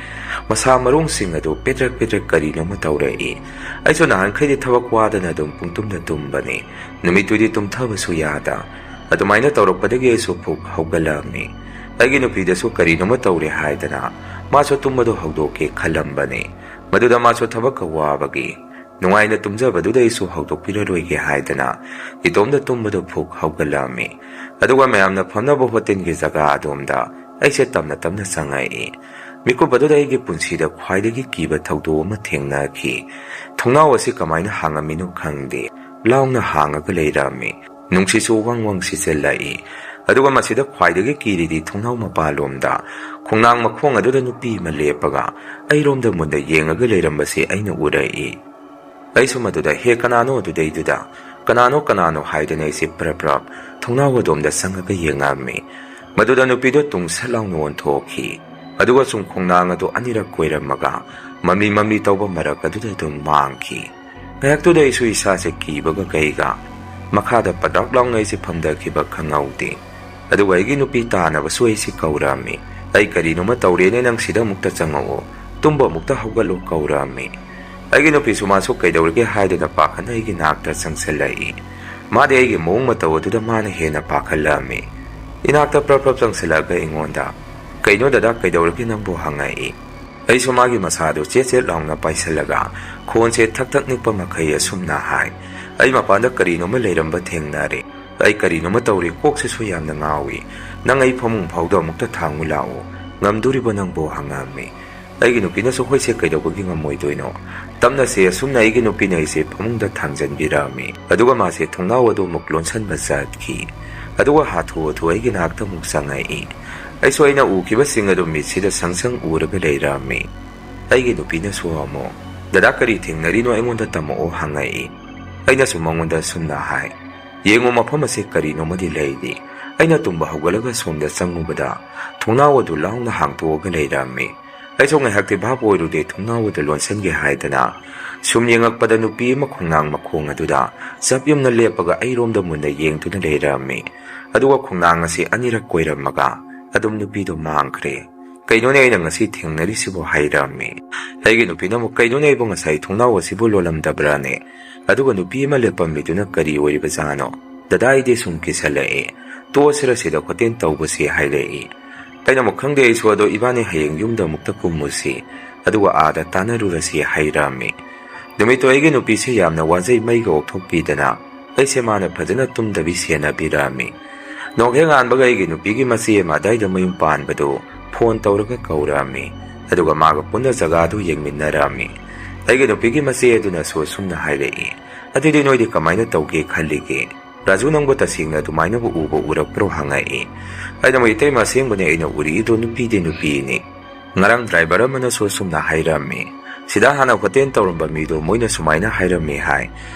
ꯃꯁꯥ ꯃꯔꯣꯡꯁꯤꯡ ꯑꯗꯨ ꯄꯦꯗ꯭ꯔꯛ ꯄꯦꯗ꯭ꯔꯛ ꯀꯔꯤꯅꯣꯃ ꯇꯧꯔꯛꯏ꯫ ꯑꯩꯁꯨ ꯅꯍꯥꯟꯈꯩꯗꯤ ꯊꯕꯛ ꯋꯥꯗꯅ ꯑꯗꯨꯝ ꯄꯨꯡꯇꯨꯝꯗ ꯇꯨꯝꯕꯅꯤ꯫ ꯅꯨꯃꯤꯠꯇꯨꯗꯤ ꯇꯨꯝꯊꯕꯁꯨ ꯌꯥꯗ꯫ ꯑꯗꯨꯃꯥꯏꯅ ꯇꯧꯔꯛꯄꯗꯒꯤ ꯑꯩꯁꯨ ꯐꯨꯛ ꯍꯧꯒꯠꯂꯛꯑꯝꯃꯤ꯫ ꯑꯩꯒꯤ ꯅꯨꯄꯤꯗꯁꯨ ꯀꯔꯤꯅꯣꯃ ꯇꯧꯔꯦ ꯍꯥꯏꯗꯅ ꯃꯥꯁꯨ ꯇꯨꯝꯕꯗꯣ ꯍꯧꯗꯣꯛꯀꯦ ꯈꯜꯂꯝꯕꯅꯤ꯫ ꯃꯗꯨꯗ ꯃꯥꯁꯨ ꯊꯕꯛꯀ ꯋꯥꯕꯒꯤ ꯅꯨꯡꯉꯥꯏꯅ ꯇꯨꯝꯖꯕꯗꯨꯗ ꯑꯩꯁꯨ ꯍꯧꯗꯣꯛꯄꯤꯔꯔꯣꯏꯒꯦ ꯍꯥꯏꯗꯅ ꯏꯇꯣꯝꯗ ꯇꯨꯝꯕꯗꯣ ꯐꯨꯛ ꯍꯧꯒꯠꯂꯛꯑꯝꯃꯤ꯫ ꯑꯗꯨꯒ ꯃꯌꯥꯝꯅ ꯐꯝꯅꯕ ꯍꯣꯇꯦꯜꯒꯤ ꯖꯒꯥ ꯑꯗꯣꯝꯗ ꯑꯩꯁꯦ ꯇꯞꯅ ꯇꯞꯅ ꯆꯪꯉꯛꯏ꯫ ꯃꯤꯀꯨꯞ ꯑꯗꯨꯗ ꯑꯩꯒꯤ ꯄꯨꯟꯁꯤꯗ ꯈ꯭ꯋꯥꯏꯗꯒꯤ ꯀꯤꯕ ꯊꯧꯗꯣꯛ ꯑꯃ ꯊꯦꯡꯅꯈꯤ꯫ ꯊꯣꯡꯅꯥꯎ ꯑꯁꯤ ꯀꯃꯥꯏꯅ ꯍꯥꯡꯉꯝꯃꯤꯅꯣ ꯈꯪꯗꯦ, ꯂꯥꯎꯅ ꯍꯥꯡꯉꯒ ꯂꯩꯔꯝꯃꯤ꯫ ꯅꯨꯡꯁꯤꯠꯁꯨ ꯋꯪ ꯋꯪ ꯁꯤꯠꯆꯜꯂꯛꯏ꯫ ꯑꯗꯨꯒ ꯃꯁꯤꯗ ꯈ꯭ꯋꯥꯏꯗꯒꯤ ꯀꯤꯔꯤꯗꯤ ꯊꯣꯡꯅꯥꯎ ꯃꯄꯥꯟꯂꯣꯝꯗ ꯈꯣꯡꯅꯥꯡ ꯃꯈꯣꯡ ꯑꯗꯨꯗ ꯅꯨꯄꯤ ꯑꯃ ꯂꯦꯞꯄꯒ ꯑꯩꯔꯣꯝꯗ ꯃꯨꯟꯅ ꯌꯦꯡꯉꯒ ꯂꯩꯔꯝꯕꯁꯤ ꯑꯩꯅ ꯎꯔꯛꯏ꯫ ꯑꯩꯁꯨ ꯃꯗꯨꯗ "ꯍꯦ, ꯀꯅꯥꯅꯣ ꯑꯗꯨꯗꯩꯗꯨꯗ? ꯀꯅꯥꯅꯣ, ꯀꯅꯥꯅꯣ?" ꯍꯥꯏꯗꯨꯅ ꯑꯩꯁꯦ ꯄ꯭ꯔꯞ ꯄ꯭ꯔꯞ ꯊꯣꯡꯅꯥꯎ ꯑꯗꯣꯝꯗ ꯆꯪꯉꯒ ꯌꯦꯡꯉꯝꯃꯤ꯫ ꯃꯗꯨꯗ ꯅꯨꯄꯤꯗꯣ ꯇꯨꯡ ꯁꯠ ꯂꯥꯎꯅ ꯑꯣꯟꯊꯣꯛꯈꯤ꯫ ꯑꯗꯨꯒ ꯁꯨꯝ ꯈꯣꯡꯅꯥꯡ ꯑꯗꯨ ꯑꯅꯤꯔꯛ ꯀꯣꯏꯔꯝꯃꯒ ꯃꯝꯂꯤ ꯃꯝꯂꯤ ꯇꯧꯕ ꯃꯔꯛ ꯑꯗꯨꯗ ꯑꯗꯨꯝ ꯃꯥꯡꯈꯤ꯫ ꯉꯥꯏꯍꯥꯛꯇꯨꯗ ꯑꯩꯁꯨ ꯏꯁꯥꯁꯦ ꯀꯤꯕꯒ ꯀꯩꯒ ꯃꯈꯥꯗ ꯄꯗ꯭ꯔꯥꯛ ꯂꯥꯎꯅ ꯑꯩꯁꯦ ꯐꯝꯊꯈꯤꯕ ꯈꯪꯍꯧꯗꯦ꯫ ꯑꯗꯨꯒ ꯑꯩꯒꯤ ꯅꯨꯄꯤ ꯇꯥꯅꯕꯁꯨ ꯑꯩꯁꯦ ꯀꯧꯔꯛꯑꯝꯃꯤ꯫ "ꯑꯩ ꯀꯔꯤꯅꯣꯃ ꯇꯧꯔꯦꯅꯦ, ꯅꯪ ꯁꯤꯗ ꯑꯃꯨꯛꯇ ꯆꯪꯉꯛꯑꯣ, ꯇꯨꯝꯕ ꯑꯃꯨꯛꯇ ꯍꯧꯒꯠꯂꯣ" ꯀꯧꯔꯛꯑꯝꯃꯤ꯫ ꯑꯩꯒꯤ ꯅꯨꯄꯤꯁꯨ ꯃꯥꯁꯨ ꯀꯩꯗꯧꯔꯒꯦ ꯍꯥꯏꯗꯅ ꯄꯥꯈꯠꯅ ꯑꯩꯒꯤ ꯅꯥꯛꯇ ꯆꯪꯁꯤꯜꯂꯛꯏ꯫ ꯃꯥꯗꯤ ꯑꯩꯒꯤ ꯃꯑꯣꯡ ꯃꯇꯧ ꯑꯗꯨꯗ ꯃꯥꯅ ꯍꯦꯟꯅ ꯄꯥꯈꯠꯂꯛꯑꯝꯃꯤ꯫ ꯏꯅꯥꯛꯇ ꯄ꯭ꯔꯞ ꯄ꯭ꯔꯞ ꯆꯪꯁꯤꯜꯂꯛꯑꯒ ꯑꯩꯉꯣꯟꯗ, "ꯀꯩꯅꯣ ꯗꯗꯥ, ꯀꯩꯗꯧꯔꯒꯦ ꯅꯪꯕꯨ?" ꯍꯪꯉꯛꯏ꯫ ꯑꯩꯁꯨ ꯃꯥꯒꯤ ꯃꯁꯥꯗꯨ ꯆꯦꯠ ꯆꯦꯠ ꯂꯥꯎꯅ ꯄꯥꯏꯁꯤꯜꯂꯒ ꯈꯣꯟꯁꯦ ꯊꯛ ꯊꯛ ꯅꯤꯛꯄ ꯃꯈꯩ ꯑꯁꯨꯝꯅ ꯍꯥꯏ꯫ ꯑꯩ ꯃꯄꯥꯟꯗ ꯀꯔꯤꯅꯣꯃ ꯂꯩꯔꯝꯕ ꯊꯦꯡꯅꯔꯦ꯫ ꯑꯩ ꯀꯔꯤꯅꯣꯃ ꯇꯧꯔꯦ, ꯀꯣꯛꯁꯤꯁꯨ ꯌꯥꯝꯅ ꯉꯥꯎꯏ꯫ "ꯅꯪ ꯑꯩ ꯐꯃꯨꯡ ꯐꯥꯎꯗ ꯑꯃꯨꯛꯇ ꯊꯥꯡꯉꯨ ꯂꯥꯛꯑꯣ꯫ ꯉꯝꯗꯣꯔꯤꯕꯣ ꯅꯪꯕꯨ?" ꯍꯪꯉꯝꯃꯤ꯫ ꯑꯩꯒꯤ ꯅꯨꯄꯤꯅꯁꯨ, "ꯍꯣꯏꯁꯦ, ꯀꯩꯗꯧꯕꯒꯤ ꯉꯝꯃꯣꯏꯗꯣꯏꯅꯣ?" ꯇꯞꯅꯁꯦ ꯑꯁꯨꯝꯅ ꯑꯩꯒꯤ ꯅꯨꯄꯤꯅ ꯑꯩꯁꯦ ꯐꯃꯨꯡꯗ ꯊꯥꯡꯖꯟꯕꯤꯔꯝꯃꯤ꯫ ꯑꯗꯨꯒ ꯃꯥꯁꯦ ꯊꯣꯡꯅꯥꯎ ꯑꯗꯨ ꯑꯃꯨꯛ ꯂꯣꯟꯁꯟꯕ ꯆꯠꯈꯤ꯫ ꯑꯗꯨꯒ ꯍꯥꯊꯨ ꯍꯥꯊꯨ ꯑꯩꯒꯤ ꯅꯥꯛꯇ ꯑꯃꯨꯛ ꯆꯪꯉꯛꯏ꯫ ꯑꯩꯁꯨ ꯑꯩꯅ ꯎꯈꯤꯕꯁꯤꯡ ꯑꯗꯨ ꯃꯤꯠꯁꯤꯗ ꯁꯪ ꯁꯪ ꯎꯔꯒ ꯂꯩꯔꯝꯃꯤ꯫ ꯑꯩꯒꯤ ꯅꯨꯄꯤꯅꯁꯨ ꯑꯃꯨꯛ, "ꯗꯗꯥ, ꯀꯔꯤ ꯊꯦꯡꯅꯔꯤꯅꯣ? ꯑꯩꯉꯣꯟꯗ ꯇꯝꯃꯛꯑꯣ" ꯍꯪꯉꯛꯏ꯫ ꯑꯩꯅꯁꯨ ꯃꯉꯣꯟꯗ ꯑꯁꯨꯝꯅ ꯍꯥꯏ, "ꯌꯦꯡꯉꯨ, ꯃꯐꯝ ꯑꯁꯤ ꯀꯔꯤꯅꯣꯃꯗꯤ ꯂꯩꯔꯤ"꯫ ꯑꯩꯅ ꯇꯨꯝꯕ ꯍꯧꯒꯠꯂꯒ ꯁꯣꯝꯗ ꯆꯪꯉꯨꯕꯗ ꯊꯣꯡꯅꯥꯎ ꯑꯗꯨ ꯂꯥꯎꯅ ꯍꯥꯡꯇꯣꯛꯑꯒ ꯂꯩꯔꯝꯃꯤ꯫ ꯑꯩꯁꯨ ꯉꯥꯏꯍꯥꯛꯇꯤ ꯚꯥꯞ ꯑꯣꯏꯔꯨꯗꯦ, ꯊꯣꯡꯅꯥꯎ ꯑꯗꯨ ꯂꯣꯟꯁꯤꯟꯒꯦ ꯍꯥꯏꯗꯅ꯫ ꯁꯨꯝ ꯌꯦꯡꯉꯛꯄꯗ ꯅꯨꯄꯤ ꯑꯃ ꯈꯣꯡꯅꯥꯡ ꯃꯈꯣꯡ ꯑꯗꯨꯗ ꯆꯞ ꯌꯨꯝꯅ ꯂꯦꯞꯄꯒ ꯑꯩꯔꯣꯝꯗ ꯃꯨꯟꯅ ꯌꯦꯡꯗꯨꯅ ꯂꯩꯔꯝꯃꯤ꯫ ꯑꯗꯨꯒ ꯈꯣꯡꯅꯥꯡ ꯑꯁꯤ ꯑꯅꯤꯔꯛ ꯀꯣꯏꯔꯝꯃꯒ ꯑꯗꯨꯝ ꯅꯨꯄꯤꯗꯨ ꯃꯥꯡꯈ꯭ꯔꯦ꯫ "ꯀꯩꯅꯣꯅꯦ ꯑꯩꯅ ꯉꯁꯤ ꯊꯦꯡꯅꯔꯤꯁꯤꯕꯨ?" ꯍꯥꯏꯔꯝꯃꯤ꯫ ꯑꯩꯒꯤ ꯅꯨꯄꯤꯅ ꯑꯃꯨꯛ, "ꯀꯩꯅꯣꯅꯦ ꯑꯩꯕꯨ ꯉꯁꯥꯏ ꯊꯣꯡꯅꯥꯎ ꯑꯁꯤꯕꯨ ꯂꯣꯜꯂꯝꯗꯕ꯭ꯔꯥꯅꯦ?" ꯑꯗꯨꯒ ꯅꯨꯄꯤ ꯑꯃ ꯂꯦꯞꯄꯝꯃꯤꯗꯨꯅ ꯀꯔꯤ ꯑꯣꯏꯔꯤꯕꯖꯥꯠꯅꯣ? "ꯗꯗꯥ, ꯑꯩꯗꯤ ꯁꯨꯝ ꯀꯤꯁꯜꯂꯛꯑꯦ꯫ ꯇꯣꯛꯑꯁꯤꯔ ꯁꯤꯗ ꯍꯣꯇꯦꯜ ꯇꯧꯕꯁꯤ" ꯍꯥꯏꯔꯛꯏ꯫ ꯑꯩꯅ ꯑꯃꯨꯛ, "ꯈꯪꯗꯦ ꯑꯩꯁꯨ, ꯑꯗꯣ ꯏꯕꯥꯅꯤ ꯍꯌꯦꯡ ꯌꯨꯝꯗ ꯑꯃꯨꯛꯇ ꯀꯨꯝꯃꯨꯁꯤ, ꯑꯗꯨꯒ ꯑꯥꯗ ꯇꯥꯟꯅꯔꯨꯔꯁꯤ" ꯍꯥꯏꯔꯝꯃꯤ꯫ ꯅꯨꯃꯤꯠꯇꯣ ꯑꯩꯒꯤ ꯅꯨꯄꯤꯁꯦ ꯌꯥꯝꯅ ꯋꯥꯖꯩ, ꯃꯩꯒ ꯑꯣꯛꯊꯣꯛꯄꯤꯗꯅ꯫ ꯑꯩꯁꯦ ꯃꯥꯅ ꯐꯖꯅ ꯇꯨꯝꯗꯕꯤ ꯁꯦꯟꯅꯕꯤꯔꯝꯃꯤ꯫ ꯅꯣꯡ ꯍꯦꯛ ꯉꯥꯟꯕꯒ ꯑꯩꯒꯤ ꯅꯨꯄꯤꯒꯤ ꯃꯆꯦ ꯑꯃ ꯑꯗꯥꯏꯗ ꯃꯌꯨꯝ ꯄꯥꯟꯕꯗꯨ ꯐꯣꯟ ꯇꯧꯔꯒ ꯀꯧꯔꯛꯑꯝꯃꯤ꯫ ꯑꯗꯨꯒ ꯃꯥꯒ ꯄꯨꯟꯅ ꯖꯒꯥꯗꯨ ꯌꯦꯡꯃꯤꯟꯅꯔꯛꯑꯝꯃꯤ꯫ ꯑꯩꯒꯤ ꯅꯨꯄꯤꯒꯤ ꯃꯆꯦ ꯑꯗꯨꯅꯁꯨ ꯑꯁꯨꯝꯅ ꯍꯥꯏꯔꯛꯏ, "ꯑꯗꯨꯗꯤ ꯅꯣꯏꯗꯤ ꯀꯃꯥꯏꯅ ꯇꯧꯒꯦ ꯈꯜꯂꯤꯒꯦ? ꯔꯥꯖꯨ, ꯅꯪꯕꯨ ꯇꯁꯦꯡꯅ ꯑꯗꯨꯃꯥꯏꯅꯕꯨ ꯎꯕ ꯎꯔꯛꯄ꯭ꯔꯣ?" ꯍꯪꯉꯛꯏ꯫ ꯑꯩꯅ ꯑꯃꯨꯛ, "ꯏꯇꯩꯃ, ꯑꯁꯦꯡꯕꯅꯦ, ꯑꯩꯅ ꯎꯔꯤꯗꯣ ꯅꯨꯄꯤꯗꯤ ꯅꯨꯄꯤꯅꯤ꯫ ꯉꯔꯥꯡ ꯗ꯭ꯔꯥꯏꯚꯔ ꯑꯃꯅꯁꯨ ꯑꯁꯨꯝꯅ ꯍꯥꯏꯔꯝꯃꯤ, ꯁꯤꯗ ꯍꯥꯟꯅ ꯍꯣꯇꯦꯜ ꯇꯧꯔꯝꯕ ꯃꯤꯗꯣ ꯃꯣꯏꯅ ꯁꯨꯃꯥꯏꯅ ꯍꯥꯏꯔꯝꯃꯤ ꯍꯥꯏ,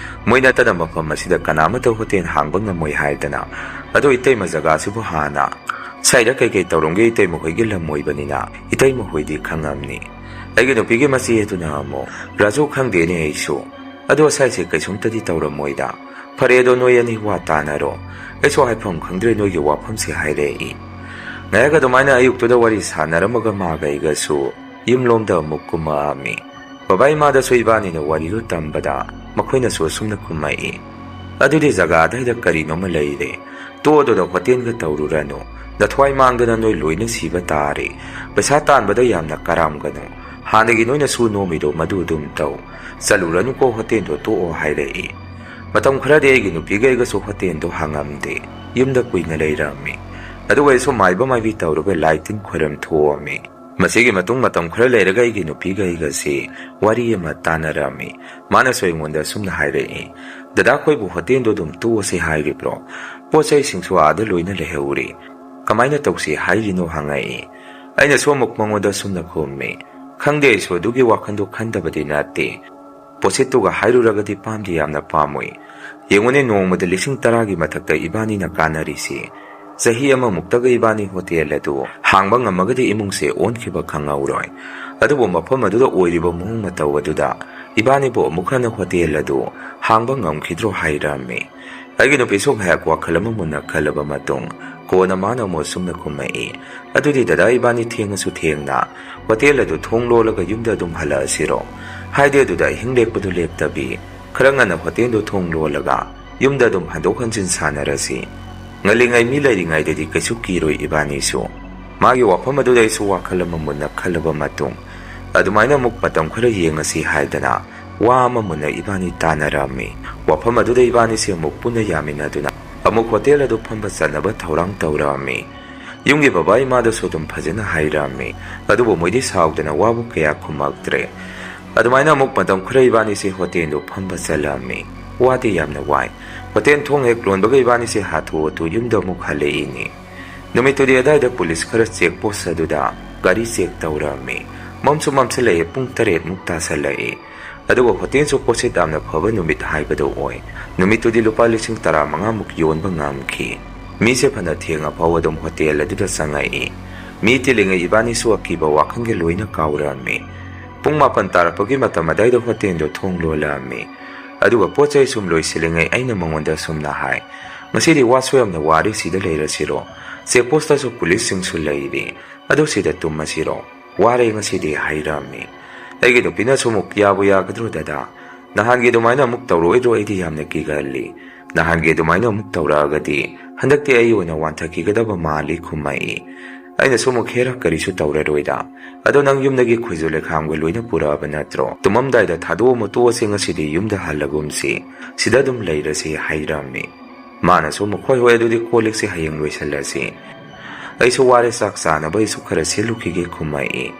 ꯃꯣꯏ ꯅꯠꯇꯅ ꯃꯐꯝ ꯑꯁꯤꯗ ꯀꯅꯥꯃꯠꯇ ꯍꯣꯇꯦꯜ ꯍꯥꯡꯕ ꯉꯝꯃꯣꯏ ꯍꯥꯏꯗꯅ꯫ ꯑꯗꯣ ꯏꯇꯩꯃ, ꯖꯒꯥꯁꯤꯕꯨ ꯍꯥꯟꯅ ꯁ꯭ꯋꯥꯏꯗ ꯀꯩꯀꯩ ꯇꯧꯔꯝꯒꯦ? ꯏꯇꯩꯃ ꯍꯣꯏꯒꯤ ꯂꯝ ꯑꯣꯏꯕꯅꯤꯅ ꯏꯇꯩꯃ ꯍꯣꯏꯗꯤ ꯈꯪꯉꯝꯅꯤ"꯫ ꯑꯩꯒꯤ ꯅꯨꯄꯤꯒꯤ ꯃꯆꯦ ꯑꯗꯨꯅ ꯑꯃꯨꯛ, "ꯔꯥꯖꯨ, ꯈꯪꯗꯦꯅꯦ ꯑꯩꯁꯨ꯫ ꯑꯗꯣ ꯁ꯭ꯋꯥꯏꯁꯦ ꯀꯩꯁꯨꯝꯇꯗꯤ ꯇꯧꯔꯝꯃꯣꯏꯗ꯫ ꯐꯔꯦ, ꯑꯗꯣ ꯅꯣꯏ ꯑꯅꯤ ꯋꯥ ꯇꯥꯅꯔꯣ꯫ ꯑꯩꯁꯨ ꯍꯥꯏꯐꯝ ꯈꯪꯗ꯭ꯔꯦ ꯅꯣꯏꯒꯤ ꯋꯥꯐꯝꯁꯦ" ꯍꯥꯏꯔꯛꯏ꯫ ꯉꯥꯏꯍꯥꯛ ꯑꯗꯨꯃꯥꯏꯅ ꯑꯌꯨꯛꯇꯨꯗ ꯋꯥꯔꯤ ꯁꯥꯟꯅꯔꯝꯃꯒ ꯃꯥꯒ ꯑꯩꯒꯁꯨ ꯌꯨꯝꯂꯣꯝꯗ ꯑꯃꯨꯛ ꯀꯨꯝꯃꯛꯑꯝꯃꯤ꯫ ꯕꯕꯥ ꯏꯃꯥꯗꯁꯨ ꯏꯕꯥꯅꯤꯅ ꯋꯥꯔꯤꯗꯨ ꯇꯝꯕꯗ ꯃꯈꯣꯏꯅꯁꯨ ꯑꯁꯨꯝꯅ ꯈꯨꯝꯃꯛꯏ, ꯑꯗꯨꯗꯤ ꯖꯒꯥ ꯑꯗꯨꯗ ꯀꯔꯤꯅꯣꯃ ꯂꯩꯔꯦ꯫ ꯇꯣꯛꯑꯗꯨꯗ ꯍꯣꯇꯦꯜꯒ ꯇꯧꯔꯨꯔꯅꯨ꯫ ꯅꯊ꯭ꯋꯥꯏ ꯃꯥꯡꯗꯅ ꯅꯣꯏ ꯂꯣꯏꯅ ꯁꯤꯕ ꯇꯥꯔꯦ꯫ ꯄꯩꯁꯥ ꯇꯥꯟꯕꯗ ꯌꯥꯝꯅ ꯀꯔꯥꯝꯒꯅꯨ꯫ ꯍꯥꯟꯅꯒꯤ ꯅꯣꯏꯅ ꯁꯨ ꯅꯣꯝꯃꯤꯗꯣ ꯃꯗꯨ ꯑꯗꯨꯝ ꯇꯧ꯫ ꯆꯠꯂꯨꯔꯅꯨꯀꯣ, ꯍꯣꯇꯦꯜꯗꯣ ꯇꯣꯛꯑꯣ ꯍꯥꯏꯔꯛꯏ꯫ ꯃꯇꯝ ꯈꯔꯗꯤ ꯑꯩꯒꯤ ꯅꯨꯄꯤꯒ ꯑꯩꯒꯁꯨ ꯍꯣꯇꯦꯜꯗꯣ ꯍꯥꯡꯉꯝꯗꯦ꯫ ꯌꯨꯝꯗ ꯀꯨꯏꯅ ꯂꯩꯔꯝꯃꯤ꯫ ꯑꯗꯨꯒ ꯑꯩꯁꯨ ꯃꯥꯏꯕ ꯃꯥꯏꯕꯤ ꯇꯧꯔꯒ ꯂꯥꯏ ꯇꯤꯟ ꯈꯣꯏꯔꯝ ꯊꯣꯛꯑꯝꯃꯤ꯫ ꯃꯁꯤꯒꯤ ꯃꯇꯨꯡ ꯃꯇꯝ ꯈꯔ ꯂꯩꯔꯒ ꯑꯩꯒꯤ ꯅꯨꯄꯤꯒ ꯑꯩꯒꯁꯤ ꯋꯥꯔꯤ ꯑꯃ ꯇꯥꯟꯅꯔꯝꯃꯤ꯫ ꯃꯥꯅꯁꯨ ꯑꯩꯉꯣꯟꯗ ꯑꯁꯨꯝꯅ ꯍꯥꯏꯔꯛꯏ, "ꯗꯗꯥ, ꯑꯩꯈꯣꯏꯕꯨ ꯍꯣꯇꯦꯜꯗꯣ ꯑꯗꯨꯝ ꯇꯣꯛꯑꯁꯤ ꯍꯥꯏꯔꯤꯕ꯭ꯔꯣ? ꯄꯣꯠ ꯆꯩꯁꯤꯡꯁꯨ ꯑꯥꯗ ꯂꯣꯏꯅ ꯂꯩꯍꯧꯔꯤ꯫ ꯀꯃꯥꯏꯅ ꯇꯧꯁꯤ ꯍꯥꯏꯔꯤꯅꯣ?" ꯍꯪꯉꯛꯏ꯫ ꯑꯩꯅꯁꯨ ꯑꯃꯨꯛ ꯃꯉꯣꯟꯗ ꯑꯁꯨꯝꯅ ꯈꯨꯝꯃꯤ, "ꯈꯪꯗꯦ, ꯑꯩꯁꯨ ꯑꯗꯨꯒꯤ ꯋꯥꯈꯜꯗꯣ ꯈꯟꯗꯕꯗꯤ ꯅꯠꯇꯦ꯫ ꯄꯣꯠꯁꯤꯠꯇꯨꯒ ꯍꯥꯏꯔꯨꯔꯒꯗꯤ ꯄꯥꯝꯗꯤ ꯌꯥꯝꯅ ꯄꯥꯝꯃꯨꯏ꯫ ꯌꯦꯡꯉꯨꯅꯦ, ꯅꯣꯡꯃꯗ ꯂꯤꯁꯤꯡ ꯇꯔꯥꯒꯤ ꯃꯊꯛꯇ ꯏꯕꯥꯅꯤꯅ ꯀꯥꯟꯅꯔꯤꯁꯤ꯫ ꯆꯍꯤ ꯑꯃꯃꯨꯛꯇꯒ ꯏꯕꯥꯅꯤ ꯍꯣꯇꯦꯜ ꯑꯗꯨ ꯍꯥꯡꯕ ꯉꯝꯃꯒꯗꯤ ꯏꯃꯨꯡꯁꯦ ꯑꯣꯟꯈꯤꯕ ꯈꯪꯍꯧꯔꯣꯏ꯫ ꯑꯗꯨꯕꯨ ꯃꯐꯝ ꯑꯗꯨꯗ ꯑꯣꯏꯔꯤꯕ ꯃꯑꯣꯡ ꯃꯇꯧ ꯑꯗꯨꯗ ꯏꯕꯥꯅꯤꯕꯨ ꯑꯃꯨꯛ ꯍꯟꯅ ꯍꯣꯇꯦꯜ ꯑꯗꯨ ꯍꯥꯡꯕ ꯉꯝꯈꯤꯗ꯭ꯔꯣ?" ꯍꯥꯏꯔꯝꯃꯤ꯫ ꯑꯩꯒꯤ ꯅꯨꯄꯤꯁꯨ ꯉꯥꯏꯍꯥꯛ ꯋꯥꯈꯜ ꯑꯃ ꯃꯨꯟꯅ ꯈꯜꯂꯕ ꯃꯇꯨꯡ ꯀꯣꯟꯅ ꯃꯥꯅ ꯑꯃꯨꯛ ꯑꯁꯨꯝꯅ ꯈꯨꯝꯃꯛꯏ, "ꯑꯗꯨꯗꯤ ꯗꯗꯥ, ꯏꯕꯥꯅꯤ ꯊꯦꯡꯉꯁꯨ ꯊꯦꯡꯅ ꯍꯣꯇꯦꯜ ꯑꯗꯨ ꯊꯣꯡ ꯂꯣꯜꯂꯒ ꯌꯨꯝꯗ ꯑꯗꯨꯝ ꯍꯜꯂꯛꯑꯁꯤꯔꯣ? ꯍꯥꯏꯗꯤ ꯑꯗꯨꯗ ꯑꯍꯤꯡ ꯂꯦꯛꯄꯗꯨ ꯂꯦꯞꯇꯕꯤ, ꯈꯔ ꯉꯟꯅ ꯍꯣꯇꯦꯜꯗꯨ ꯊꯣꯡ ꯂꯣꯜꯂꯒ ꯌꯨꯝꯗ ꯑꯗꯨꯝ ꯍꯟꯗꯣꯛ ꯍꯟꯖꯤꯟ ꯁꯥꯟꯅꯔꯁꯤ꯫ ꯉꯜꯂꯤꯉꯩ ꯃꯤ ꯂꯩꯔꯤꯉꯩꯗꯗꯤ ꯀꯩꯁꯨ ꯀꯤꯔꯣꯏ ꯏꯕꯥꯅꯤꯁꯨ꯫" ꯃꯥꯒꯤ ꯋꯥꯐꯝ ꯑꯗꯨꯗ ꯑꯩꯁꯨ ꯋꯥꯈꯜ ꯑꯃ ꯃꯨꯟꯅ ꯈꯜꯂꯕ ꯃꯇꯨꯡ, "ꯑꯗꯨꯃꯥꯏꯅ ꯑꯃꯨꯛ ꯃꯇꯝ ꯈꯔ ꯌꯦꯡꯉꯁꯤ" ꯍꯥꯏꯗꯅ ꯋꯥ ꯑꯃ ꯃꯨꯟꯅ ꯏꯕꯥꯅꯤ ꯇꯥꯟꯅꯔꯝꯃꯤ꯫ ꯋꯥꯐꯝ ꯑꯗꯨꯗ ꯏꯕꯥꯅꯤꯁꯦ ꯑꯃꯨꯛ ꯄꯨꯟꯅ ꯌꯥꯃꯤꯟꯅꯗꯨꯅ ꯑꯃꯨꯛ ꯍꯣꯇꯦꯜ ꯑꯗꯨ ꯐꯝꯕ ꯆꯠꯅꯕ ꯊꯧꯔꯥꯡ ꯇꯧꯔꯛꯑꯝꯃꯤ꯫ ꯌꯨꯝꯒꯤ ꯕꯕꯥ ꯏꯃꯥꯗꯁꯨ ꯑꯗꯨꯝ ꯐꯖꯅ ꯍꯥꯏꯔꯛꯑꯝꯃꯤ꯫ ꯑꯗꯨꯕꯨ ꯃꯣꯏꯗꯤ ꯁꯥꯎꯗꯅ ꯋꯥꯕꯨ ꯀꯌꯥ ꯈꯨꯝꯃꯛꯇ꯭ꯔꯦ꯫ ꯑꯗꯨꯃꯥꯏꯅ ꯑꯃꯨꯛ ꯃꯇꯝ ꯈꯔ ꯏꯕꯥꯅꯤꯁꯦ ꯍꯣꯇꯦꯜꯗꯨ ꯐꯝꯕ ꯆꯠꯂꯝꯃꯤ꯫ ꯋꯥꯗꯤ ꯌꯥꯝꯅ ꯋꯥꯏ꯫ ꯍꯣꯇꯦꯜ ꯊꯣꯡ ꯍꯦꯛ ꯂꯣꯟꯕꯒ ꯏꯕꯥꯅꯤꯁꯦ ꯍꯥꯊꯨ ꯍꯥꯊꯨ ꯌꯨꯝꯗ ꯑꯃꯨꯛ ꯍꯜꯂꯛꯏꯅꯤ꯫ ꯅꯨꯃꯤꯠꯇꯨꯗꯤ ꯑꯗꯥꯏꯗ ꯄꯨꯂꯤꯁ ꯈꯔ ꯆꯦꯛ ꯄꯣꯁ ꯑꯗꯨꯗ ꯒꯥꯔꯤ ꯆꯦꯛ ꯇꯧꯔꯝꯃꯤ꯫ ꯃꯝꯁꯨ ꯃꯝꯁꯤꯜꯂꯛꯑꯦ, ꯄꯨꯡ ꯇꯔꯦꯠꯃꯨꯛ ꯇꯥꯁꯜꯂꯛꯑꯦ꯫ ꯑꯗꯨꯒ ꯍꯣꯇꯦꯜꯁꯨ ꯄꯣꯠꯁꯤꯠ ꯌꯥꯝꯅ ꯐꯕ ꯅꯨꯃꯤꯠ ꯍꯥꯏꯕꯗꯨ ꯑꯣꯏ꯫ ꯅꯨꯃꯤꯠꯇꯨꯗꯤ ꯂꯨꯄꯥ ꯂꯤꯁꯤꯡ ꯇꯔꯥꯃꯉꯥꯃꯨꯛ ꯌꯣꯟꯕ ꯉꯝꯈꯤ꯫ ꯃꯤꯁꯦ ꯐꯅ ꯊꯦꯡꯉ ꯐꯥꯎ ꯑꯗꯨꯝ ꯍꯣꯇꯦꯜ ꯑꯗꯨꯗ ꯆꯪꯉꯛꯏ꯫ ꯃꯤ ꯇꯤꯜꯂꯤꯉꯩ ꯏꯕꯥꯅꯤꯁꯨ ꯑꯀꯤꯕ ꯋꯥꯈꯜꯒ ꯂꯣꯏꯅ ꯀꯥꯎꯔꯝꯃꯤ꯫ ꯄꯨꯡ ꯃꯥꯄꯟ ꯇꯥꯔꯛꯄꯒꯤ ꯃꯇꯝ ꯑꯗꯥꯏꯗ ꯍꯣꯇꯦꯜꯗꯣ ꯊꯣꯡ ꯂꯣꯜꯂꯛꯑꯝꯃꯤ꯫ ꯑꯗꯨꯒ ꯄꯣꯠ ꯆꯩ ꯁꯨꯝ ꯂꯣꯏꯁꯤꯜꯂꯤꯉꯩ ꯑꯩꯅ ꯃꯉꯣꯟꯗ ꯑꯁꯨꯝꯅ ꯍꯥꯏ, "ꯉꯁꯤꯗꯤ ꯋꯥꯁꯨ ꯌꯥꯝꯅ ꯋꯥꯔꯦ, ꯁꯤꯗ ꯂꯩꯔꯁꯤꯔꯣ? ꯆꯦꯛ ꯄꯣꯁꯇꯁꯨ ꯄꯨꯂꯤꯁꯁꯤꯡꯁꯨ ꯂꯩꯔꯤ꯫ ꯑꯗꯨ ꯁꯤꯗ ꯇꯨꯝꯃꯁꯤꯔꯣ? ꯋꯥꯔꯦ ꯉꯁꯤꯗꯤ" ꯍꯥꯏꯔꯝꯃꯤ꯫ ꯑꯩꯒꯤ ꯅꯨꯄꯤꯅꯁꯨ ꯑꯃꯨꯛ, "ꯌꯥꯕꯨ ꯌꯥꯒꯗ꯭ꯔꯣ ꯗꯗꯥ? "ꯅꯍꯥꯟꯒꯤ ꯑꯗꯨꯃꯥꯏꯅ ꯑꯃꯨꯛ ꯇꯧꯔꯛꯑꯣꯏꯗ꯭ꯔꯣ? ꯑꯩꯗꯤ ꯌꯥꯝꯅ ꯀꯤꯒꯜꯂꯤ꯫ ꯅꯍꯥꯟꯒꯤ ꯑꯗꯨꯃꯥꯏꯅ ꯑꯃꯨꯛ ꯇꯧꯔꯛꯑꯒꯗꯤ ꯍꯟꯗꯛꯇꯤ ꯑꯩ ꯑꯣꯏꯅ ꯋꯥꯟꯊꯈꯤꯒꯗꯕ ꯃꯥꯜꯂꯤ" ꯈꯨꯝꯃꯛꯏ꯫ ꯑꯩꯅꯁꯨ ꯑꯃꯨꯛ, "ꯍꯦꯔꯥ, ꯀꯔꯤꯁꯨ ꯇꯧꯔꯔꯣꯏꯗ꯫ ꯑꯗꯣ ꯅꯪ ꯌꯨꯝꯗꯒꯤ ꯈꯣꯏꯖꯨ ꯂꯩꯈꯥꯝꯒ ꯂꯣꯏꯅ ꯄꯨꯔꯛꯑꯕ ꯅꯠꯇ꯭ꯔꯣ? ꯇꯨꯝꯃꯝꯗꯥꯏꯗ ꯊꯥꯗꯣꯛꯑꯝꯃꯣ, ꯇꯣꯛꯑꯁꯤ, ꯉꯁꯤꯗꯤ ꯌꯨꯝꯗ ꯍꯜꯂꯒꯨꯝꯁꯤ, ꯁꯤꯗ ꯑꯗꯨꯝ ꯂꯩꯔꯁꯤ" ꯍꯥꯏꯔꯝꯃꯤ꯫ ꯃꯥꯅꯁꯨ ꯑꯃꯨꯛ, "ꯍꯣꯏ ꯍꯣꯏ, ꯑꯗꯨꯗꯤ ꯀꯣꯜ ꯂꯤꯛꯁꯦ ꯍꯌꯦꯡ ꯂꯣꯏꯁꯤꯜꯂꯁꯤ꯫ ꯑꯩꯁꯨ ꯋꯥꯔꯦ, ꯆꯥꯛ ꯆꯥꯅꯕ ꯑꯩꯁꯨ ꯈꯔ ꯁꯤꯜꯂꯨꯈꯤꯒꯦ" ꯈꯨꯝꯃꯛꯏ꯫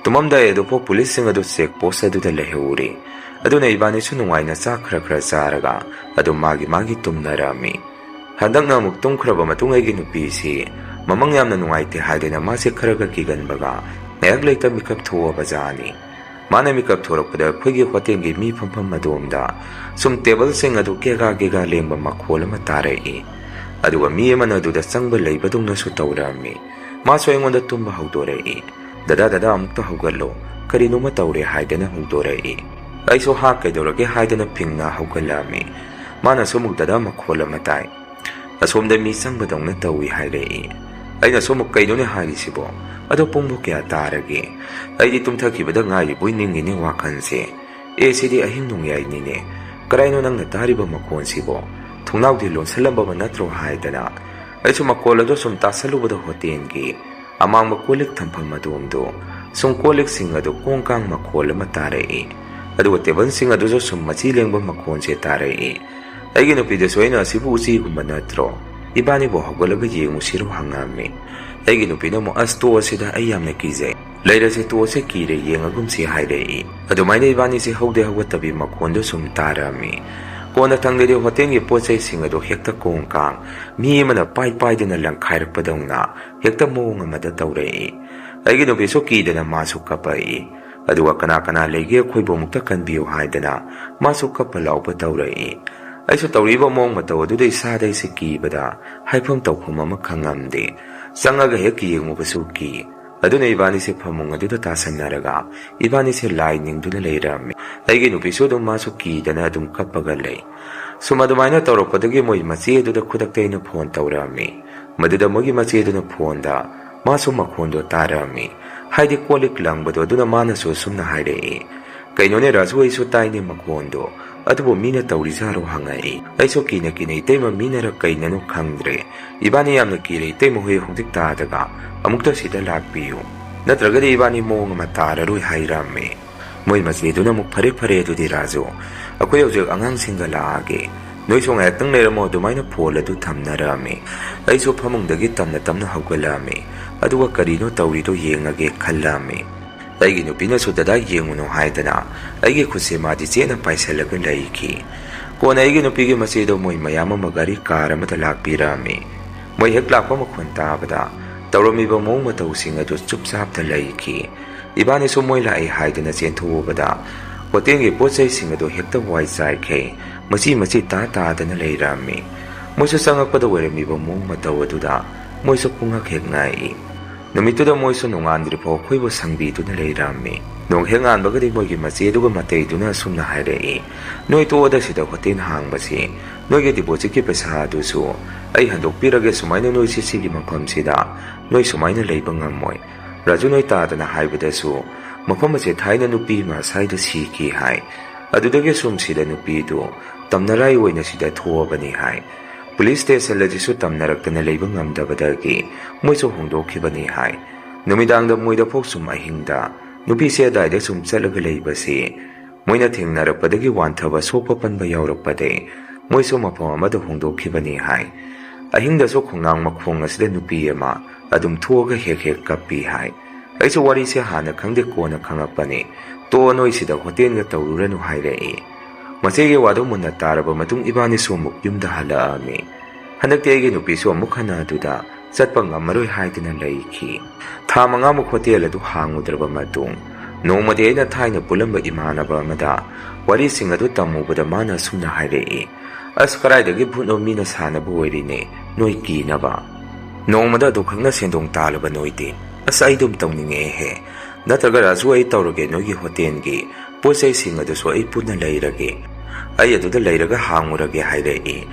ꯇꯨꯝꯃꯝꯗꯥꯏ ꯑꯗꯨꯐꯥꯎ ꯄꯨꯂꯤꯁꯁꯤꯡ ꯑꯗꯨ ꯆꯦꯛ ꯄꯣꯁ ꯑꯗꯨꯗ ꯂꯩꯍꯧꯔꯤ꯫ ꯑꯗꯨꯅ ꯏꯕꯥꯅꯤꯁꯨ ꯅꯨꯡꯉꯥꯏꯅ ꯆꯥꯛ ꯈꯔ ꯈꯔ ꯆꯥꯔꯒ ꯑꯗꯨꯝ ꯃꯥꯒꯤ ꯃꯥꯒꯤ ꯇꯨꯝꯅꯔꯝꯃꯤ꯫ ꯍꯟꯗꯛꯅ ꯑꯃꯨꯛ ꯇꯨꯝꯈ꯭ꯔꯕ ꯃꯇꯨꯡ ꯑꯩꯒꯤ ꯅꯨꯄꯤꯁꯤ ꯃꯃꯪ ꯌꯥꯝꯅ ꯅꯨꯡꯉꯥꯏꯇꯦ ꯍꯥꯏꯗꯅ ꯃꯥꯁꯦ ꯈꯔꯒ ꯀꯤꯒꯟꯕꯒ ꯉꯥꯏꯍꯥꯛ ꯂꯩꯇ ꯃꯤꯀꯞ ꯊꯣꯛꯑꯕ ꯖꯥꯠꯅꯤ꯫ ꯃꯥꯅ ꯃꯤꯀꯞ ꯊꯣꯔꯛꯄꯗ ꯑꯩꯈꯣꯏꯒꯤ ꯍꯣꯇꯦꯜꯒꯤ ꯃꯤ ꯐꯝꯐꯝ ꯑꯗꯣꯝꯗ ꯁꯨꯝ ꯇꯦꯕꯜꯁꯤꯡ ꯑꯗꯨ ꯀꯦꯒꯥ ꯀꯦꯒꯥ ꯂꯦꯡꯕ ꯃꯈꯣꯜ ꯑꯃ ꯇꯥꯔꯛꯏ꯫ ꯑꯗꯨꯒ ꯃꯤ ꯑꯃꯅ ꯑꯗꯨꯗ ꯆꯪꯕ ꯂꯩꯕꯗꯧꯅꯁꯨ ꯇꯧꯔꯝꯃꯤ꯫ ꯃꯥꯁꯨ ꯑꯩꯉꯣꯟꯗ ꯇꯨꯝꯕ ꯍꯧꯗꯣꯔꯛꯏ꯫ "ꯗꯗꯥ, ꯗꯗꯥ, ꯑꯃꯨꯛꯇ ꯍꯧꯒꯠꯂꯣ, ꯀꯔꯤꯅꯣꯃ ꯇꯧꯔꯦ" ꯍꯥꯏꯗꯅ ꯍꯧꯗꯣꯔꯛꯏ꯫ ꯑꯩꯁꯨ, "ꯍꯥ, ꯀꯩꯗꯧꯔꯒꯦ?" ꯍꯥꯏꯗꯅ ꯐꯤꯡꯅ ꯍꯧꯒꯠꯂꯛꯑꯝꯃꯤ꯫ ꯃꯥꯅꯁꯨ ꯑꯃꯨꯛ, "ꯗꯗꯥ, ꯃꯈꯣꯜ ꯑꯃ ꯇꯥꯏ꯫ ꯑꯁꯣꯝꯗ ꯃꯤ ꯆꯪꯕꯗꯧꯅ ꯇꯧꯏ" ꯍꯥꯏꯔꯛꯏ꯫ ꯑꯩꯅꯁꯨ ꯑꯃꯨꯛ, "ꯀꯩꯅꯣꯅꯦ ꯍꯥꯏꯔꯤꯁꯤꯕꯣ? ꯑꯗꯣ ꯄꯨꯡꯕꯨ ꯀꯌꯥ ꯇꯥꯔꯒꯦ? ꯑꯩꯗꯤ ꯇꯨꯝꯊꯈꯤꯕꯗ ꯉꯥꯏꯔꯤꯕꯣꯏ ꯅꯤꯡꯉꯤꯅꯦ ꯋꯥꯈꯜꯁꯦ꯫ ꯑꯦ, ꯁꯤꯗꯤ ꯑꯍꯤꯡ ꯅꯣꯡꯌꯥꯏꯅꯤꯅꯦ꯫ ꯀꯔꯥꯏꯅꯣ ꯅꯪꯅ ꯇꯥꯔꯤꯕ ꯃꯈꯣꯟꯁꯤꯕꯣ? ꯊꯣꯡꯅꯥꯎꯗꯤ ꯂꯣꯟꯁꯤꯜꯂꯝꯃꯕ ꯅꯠꯇ꯭ꯔꯣ?" ꯍꯥꯏꯗꯅ꯫ ꯑꯩꯁꯨ ꯃꯈꯣꯜ ꯑꯗꯨ ꯁꯨꯝ ꯇꯥꯁꯜꯂꯨꯕꯗ ꯍꯣꯇꯦꯜꯒꯤ ꯑꯃꯥꯡꯕ ꯀꯣꯜ ꯂꯤꯛ ꯊꯝꯐꯝ ꯑꯗꯣꯝꯗꯣ ꯁꯨꯝ ꯀꯣꯜ ꯂꯤꯛꯁꯤꯡ ꯑꯗꯨ ꯀꯣꯡ ꯀꯥꯡ ꯃꯈꯣꯜ ꯑꯃ ꯇꯥꯔꯛꯏ꯫ ꯑꯗꯨꯒ ꯇꯦꯕꯜꯁꯤꯡ ꯑꯗꯨꯁꯨ ꯁꯨꯝ ꯃꯆꯤ ꯂꯦꯡꯕ ꯃꯈꯣꯟꯁꯦ ꯇꯥꯔꯛꯏ꯫ ꯑꯩꯒꯤ ꯅꯨꯄꯤꯗꯁꯨ ꯑꯩꯅ, "ꯑꯁꯤꯕꯨ ꯎꯆꯤꯒꯨꯝꯕ ꯅꯠꯇ꯭ꯔꯣ? ꯏꯕꯥꯅꯤꯕꯨ ꯍꯧꯒꯠꯂꯒ ꯌꯦꯡꯉꯨꯁꯤꯔꯣ?" ꯍꯪꯉꯝꯃꯤ꯫ ꯑꯩꯒꯤ ꯅꯨꯄꯤꯅ ꯑꯃꯨꯛ, "ꯑꯁ, ꯇꯣꯛꯑꯁꯤꯗ, ꯑꯩ ꯌꯥꯝꯅ ꯀꯤꯖꯩ꯫ ꯂꯩꯔꯁꯦ, ꯇꯣꯛꯑꯁꯦ, ꯀꯤꯔꯦ, ꯌꯦꯡꯉꯒꯨꯝꯁꯤ" ꯍꯥꯏꯔꯛꯏ꯫ ꯑꯗꯨꯃꯥꯏꯅ ꯏꯕꯥꯅꯤꯁꯦ ꯍꯧꯗꯦ ꯍꯧꯒꯠꯇꯕꯤ ꯃꯈꯣꯟꯗꯣ ꯁꯨꯝ ꯇꯥꯔꯛꯑꯝꯃꯤ꯫ ꯀꯣꯟꯅ ꯊꯪꯗꯗꯤ ꯍꯣꯇꯦꯜꯒꯤ ꯄꯣꯠ ꯆꯩꯁꯤꯡ ꯑꯗꯨ ꯍꯦꯛꯇ ꯀꯣꯡ ꯀꯥꯡ, ꯃꯤ ꯑꯃꯅ ꯄꯥꯏ ꯄꯥꯏꯗꯨꯅ ꯂꯪꯈꯥꯏꯔꯛꯄꯗꯧꯅ ꯍꯦꯛꯇ ꯃꯑꯣꯡ ꯑꯃꯗ ꯇꯧꯔꯛꯏ꯫ ꯑꯩꯒꯤ ꯅꯨꯄꯤꯁꯨ ꯀꯤꯗꯅ ꯃꯥꯁꯨ ꯀꯞꯄꯛꯏ꯫ ꯑꯗꯨꯒ "ꯀꯅꯥ ꯀꯅꯥ ꯂꯩꯒꯦ, ꯑꯩꯈꯣꯏꯕꯨ ꯑꯃꯨꯛꯇ ꯀꯟꯕꯤꯌꯨ" ꯍꯥꯏꯗꯅ ꯃꯥꯁꯨ ꯀꯞꯄ ꯂꯥꯎꯕ ꯇꯧꯔꯛꯏ꯫ ꯑꯩꯁꯨ ꯇꯧꯔꯛꯏꯕ ꯃꯑꯣꯡ ꯃꯇꯧ ꯑꯗꯨꯗ ꯏꯁꯥꯗ ꯑꯩꯁꯦ ꯀꯤꯕꯗ ꯍꯥꯏꯐꯝ ꯇꯧꯐꯝ ꯑꯃ ꯈꯪꯉꯝꯗꯦ꯫ ꯆꯪꯉꯒ ꯍꯦꯛ ꯌꯦꯡꯉꯨꯕꯁꯨ ꯀꯤ꯫ ꯑꯗꯨꯅ ꯏꯕꯥꯅꯤꯁꯦ ꯐꯃꯨꯡ ꯑꯗꯨꯗ ꯇꯥꯁꯟꯅꯔꯒ ꯏꯕꯥꯅꯤꯁꯦ ꯂꯥꯏ ꯅꯤꯡꯗꯨꯅ ꯂꯩꯔꯝꯃꯤ꯫ ꯑꯩꯒꯤ ꯅꯨꯄꯤꯁꯨ ꯑꯗꯨꯝ ꯃꯥꯁꯨ ꯀꯤꯗꯅ ꯑꯗꯨꯝ ꯀꯞꯄꯒ ꯂꯩ꯫ ꯁꯨꯝ ꯑꯗꯨꯃꯥꯏꯅ ꯇꯧꯔꯛꯄꯗꯒꯤ ꯃꯣꯏ ꯃꯆꯦ ꯑꯗꯨꯗ ꯈꯨꯗꯛꯇ ꯑꯩꯅ ꯐꯣꯟ ꯇꯧꯔꯛꯑꯝꯃꯤ꯫ ꯃꯗꯨꯗ ꯃꯣꯏꯒꯤ ꯃꯆꯦꯗꯨꯅ ꯐꯣꯟꯗ ꯃꯥꯁꯨ ꯃꯈꯣꯟꯗꯣ ꯇꯥꯔꯛꯑꯝꯃꯤ꯫ ꯍꯥꯏꯗꯤ ꯀꯣꯜ ꯂꯤꯛ ꯂꯪꯕꯗꯣ, ꯑꯗꯨꯅ ꯃꯥꯅꯁꯨ ꯑꯁꯨꯝꯅ ꯍꯥꯏꯔꯛꯏ, "ꯀꯩꯅꯣꯅꯦ ꯔꯥꯖꯨ, ꯑꯩꯁꯨ ꯇꯥꯏꯅꯦ ꯃꯈꯣꯟꯗꯣ, ꯑꯗꯨꯕꯨ ꯃꯤꯅ ꯇꯧꯔꯤꯖꯥꯔꯣ?" ꯍꯪꯉꯛꯏ꯫ ꯑꯩꯁꯨ ꯀꯤꯅ ꯀꯤꯅ ꯏꯇꯩꯃ ꯃꯤꯅꯔ ꯀꯩꯅꯅꯣ ꯈꯪꯗ꯭ꯔꯦ, ꯏꯕꯥꯅꯤ ꯌꯥꯝꯅ ꯀꯤꯔꯦ ꯏꯇꯩꯃ ꯍꯣꯏ ꯍꯧꯖꯤꯛ ꯇꯥꯗꯒ ꯑꯃꯨꯛꯇ ꯁꯤꯗ ꯂꯥꯛꯄꯤꯌꯨ, ꯅꯠꯇ꯭ꯔꯒꯗꯤ ꯏꯕꯥꯅꯤ ꯃꯑꯣꯡ ꯑꯃ ꯇꯥꯔꯔꯣꯏ ꯍꯥꯏꯔꯝꯃꯤ꯫ ꯃꯣꯏ ꯃꯆꯦꯗꯨꯅ ꯑꯃꯨꯛ, "ꯐꯔꯦ ꯐꯔꯦ, ꯑꯗꯨꯗꯤ ꯔꯥꯖꯨ, ꯑꯩꯈꯣꯏ ꯍꯧꯖꯤꯛ ꯑꯉꯥꯡꯁꯤꯡꯒ ꯂꯥꯛꯑꯒꯦ, ꯅꯣꯏꯁꯨ ꯉꯥꯏꯍꯥꯛꯇꯪ ꯂꯩꯔꯝꯃꯣ" ꯑꯗꯨꯃꯥꯏꯅ ꯐꯣꯟ ꯑꯗꯨ ꯊꯝꯅꯔꯝꯃꯤ꯫ ꯑꯩꯁꯨ ꯐꯃꯨꯡꯗꯒꯤ ꯇꯞꯅ ꯇꯞꯅ ꯍꯧꯒꯠꯂꯛꯑꯝꯃꯤ, ꯑꯗꯨꯒ ꯀꯔꯤꯅꯣ ꯇꯧꯔꯤꯗꯣ ꯌꯦꯡꯉꯒꯦ ꯈꯜꯂꯝꯃꯤ꯫ ꯑꯩꯒꯤ ꯅꯨꯄꯤꯅꯁꯨ "ꯗꯗꯥ ꯌꯦꯡꯉꯨꯅꯨ" ꯍꯥꯏꯗꯅ ꯑꯩꯒꯤ ꯈꯨꯠꯁꯦ ꯃꯥꯗꯤ ꯆꯦꯠꯅ ꯄꯥꯏꯁꯜꯂꯒ ꯂꯩꯈꯤ꯫ ꯀꯣꯟꯅ ꯑꯩꯒꯤ ꯅꯨꯄꯤꯒꯤ ꯃꯆꯦꯗꯣ ꯃꯣꯏ ꯃꯌꯥꯝ ꯑꯃ ꯒꯥꯔꯤ ꯀꯥꯔ ꯑꯃꯗ ꯂꯥꯛꯄꯤꯔꯝꯃꯤ꯫ ꯃꯣꯏ ꯍꯦꯛ ꯂꯥꯛꯄ ꯃꯈꯣꯟ ꯇꯥꯕꯗ ꯇꯧꯔꯝꯃꯤꯕ ꯃꯑꯣꯡ ꯃꯇꯧꯁꯤꯡ ꯑꯗꯨ ꯆꯨꯞ ꯆꯥꯞꯇ ꯂꯩꯈꯤ꯫ ꯏꯕꯥꯅꯤꯁꯨ ꯃꯣꯏ ꯂꯥꯛꯏ ꯍꯥꯏꯗꯅ ꯆꯦꯟꯊꯣꯛꯎꯕꯗ ꯍꯣꯇꯦꯜꯒꯤ ꯄꯣꯠ ꯆꯩꯁꯤꯡ ꯑꯗꯨ ꯍꯦꯛꯇ ꯋꯥꯏ ꯆꯥꯏꯈꯩ ꯃꯆꯤ ꯃꯆꯤ ꯇꯥ ꯇꯥꯗꯅ ꯂꯩꯔꯝꯃꯤ꯫ ꯃꯣꯏꯁꯨ ꯆꯪꯉꯛꯄꯗ ꯑꯣꯏꯔꯝꯃꯤꯕ ꯃꯑꯣꯡ ꯃꯇꯧ ꯑꯗꯨꯗ ꯃꯣꯏꯁꯨ ꯄꯨꯡꯉꯛ ꯍꯦꯛ ꯉꯛꯏ꯫ ꯅꯨꯃꯤꯠꯇꯨꯗ ꯃꯣꯏꯁꯨ ꯅꯣꯡꯉꯥꯟꯗ꯭ꯔꯤꯐꯥꯎ ꯑꯩꯈꯣꯏꯕꯨ ꯁꯪꯕꯤꯗꯨꯅ ꯂꯩꯔꯝꯃꯤ꯫ ꯅꯣꯡ ꯍꯦꯛ ꯉꯥꯟꯕꯒꯗꯤ ꯃꯣꯏꯒꯤ ꯃꯆꯦꯗꯨꯒ ꯃꯇꯩꯗꯨꯅ ꯑꯁꯨꯝꯅ ꯍꯥꯏꯔꯛꯏ, "ꯅꯣꯏ ꯇꯣꯛꯑꯗ ꯁꯤꯗ ꯍꯣꯇꯦꯜ ꯍꯥꯡꯕꯁꯤ, ꯅꯣꯏꯒꯤ deposit ꯀꯤ ꯄꯩꯁꯥ ꯑꯗꯨꯁꯨ ꯑꯩ ꯍꯟꯗꯣꯛꯄꯤꯔꯒꯦ, ꯁꯨꯃꯥꯏꯅ ꯅꯣꯏꯁꯤ ꯁꯤꯒꯤ ꯃꯐꯝꯁꯤꯗ ꯅꯣꯏ ꯁꯨꯃꯥꯏꯅ ꯂꯩꯕ ꯉꯝꯃꯣꯏ꯫ ꯔꯥꯖꯨ, ꯅꯣꯏ ꯇꯥꯗꯅ ꯍꯥꯏꯕꯗꯁꯨ ꯃꯐꯝ ꯑꯁꯦ ꯊꯥꯏꯅ ꯅꯨꯄꯤ ꯑꯃ ꯑꯁꯥꯏꯗ ꯁꯤꯈꯤ ꯍꯥꯏ꯫ ꯑꯗꯨꯗꯒꯤ ꯁꯨꯝ ꯁꯤꯗ ꯅꯨꯄꯤꯗꯨ ꯇꯝꯅꯔꯥꯏ ꯑꯣꯏꯅ ꯁꯤꯗ ꯊꯣꯛꯑꯕꯅꯤ ꯍꯥꯏ꯫ ꯄꯨꯂꯤꯁ ꯁ꯭ꯇꯦꯁꯟ ꯑꯗꯨꯁꯨ ꯇꯝꯅꯔꯛꯇꯅ ꯂꯩꯕ ꯉꯝꯗꯕꯗꯒꯤ ꯃꯣꯏꯁꯨ ꯍꯣꯡꯗꯣꯛꯈꯤꯕꯅꯤ ꯍꯥꯏ꯫ ꯅꯨꯃꯤꯗꯥꯡꯗ ꯃꯣꯏꯗ ꯐꯥꯎ ꯁꯨꯝ ꯑꯍꯤꯡꯗ ꯅꯨꯄꯤꯁꯦ ꯑꯗꯥꯏꯗ ꯁꯨꯝ ꯆꯠꯂꯒ ꯂꯩꯕꯁꯤ ꯃꯣꯏꯅ ꯊꯦꯡꯅꯔꯛꯄꯗꯒꯤ ꯋꯥꯟꯊꯕ ꯁꯣꯛꯄ ꯄꯟꯕ ꯌꯥꯎꯔꯛꯄꯗꯒꯤ ꯃꯣꯏꯁꯨ ꯃꯐꯝ ꯑꯃꯗ ꯍꯣꯡꯗꯣꯛꯈꯤꯕꯅꯤ ꯍꯥꯏ꯫ ꯑꯍꯤꯡꯗꯁꯨ ꯈꯣꯡꯅꯥꯡ ꯃꯈꯣꯡ ꯑꯁꯤꯗ ꯅꯨꯄꯤ ꯑꯃ ꯑꯗꯨꯝ ꯊꯣꯛꯑꯒ ꯍꯦꯛ ꯍꯦꯛ ꯀꯞꯄꯤ ꯍꯥꯏ꯫ ꯑꯩꯁꯨ ꯋꯥꯔꯤꯁꯦ ꯍꯥꯟꯅ ꯈꯪꯗꯦ, ꯀꯣꯟꯅ ꯈꯪꯉꯛꯄꯅꯤ꯫ "ꯇꯣꯛꯑꯣ, ꯅꯣꯏ ꯁꯤꯗ ꯍꯣꯇꯦꯜꯒ ꯇꯧꯔꯨꯔꯅꯨ" ꯍꯥꯏꯔꯛꯏ꯫ ꯃꯆꯦꯒꯤ ꯋꯥꯗꯨ ꯃꯨꯟꯅ ꯇꯥꯔꯕ ꯃꯇꯨꯡ ꯏꯕꯥꯅꯤꯁꯨ ꯑꯃꯨꯛ ꯌꯨꯝꯗ ꯍꯜꯂꯛꯑꯝꯃꯤ꯫ ꯍꯟꯗꯛꯇꯤ ꯑꯩꯒꯤ ꯅꯨꯄꯤꯁꯨ ꯑꯃꯨꯛ ꯍꯟꯅ ꯑꯗꯨꯗ ꯆꯠꯄ ꯉꯝꯃꯔꯣꯏ ꯍꯥꯏꯗꯨꯅ ꯂꯩꯈꯤ꯫ ꯊꯥ ꯃꯉꯥꯃꯨꯛ ꯍꯣꯇꯦꯜ ꯑꯗꯨ ꯍꯥꯡꯉꯨꯗ꯭ꯔꯕ ꯃꯇꯨꯡ, ꯅꯣꯡꯃꯗꯤ ꯑꯩꯅ ꯊꯥꯏꯅ ꯄꯨꯜꯂꯝꯕ ꯏꯃꯥꯟꯅꯕ ꯑꯃꯗ ꯋꯥꯔꯤꯁꯤꯡ ꯑꯗꯨ ꯇꯝꯃꯨꯕꯗ ꯃꯥꯅ ꯑꯁꯨꯝꯅ ꯍꯥꯏꯔꯛꯏ, "ꯑꯁ, ꯀꯗꯥꯏꯗꯒꯤ ꯚꯨꯠꯅꯣ, ꯃꯤꯅ ꯁꯥꯟꯅꯕ ꯑꯣꯏꯔꯤꯅꯦ, ꯅꯣꯏ ꯀꯤꯅꯕ꯫ ꯅꯣꯡꯃꯗ ꯑꯗꯨꯈꯛꯅ ꯁꯦꯟꯗꯣꯡ ꯇꯥꯜꯂꯕ ꯅꯣꯏꯗꯤ꯫ ꯑꯁ, ꯑꯩ ꯑꯗꯨꯝ ꯇꯧꯅꯤꯡꯉꯛꯑꯦꯍꯦ꯫ ꯅꯠꯇ꯭ꯔꯒ ꯔꯥꯖꯨ, ꯑꯩ ꯇꯧꯔꯒꯦ, ꯅꯣꯏꯒꯤ ꯍꯣꯇꯦꯜꯒꯤ ꯄꯣꯠ ꯆꯩꯁꯤꯡ ꯑꯗꯨꯁꯨ ꯑꯩ ꯄꯨꯟꯅ ꯂꯩꯔꯒꯦ꯫ ꯑꯩ ꯑꯗꯨꯗ ꯂꯩꯔꯒ ꯍꯥꯡꯉꯨꯔꯒꯦ" ꯍꯥꯏꯔꯛꯏ꯫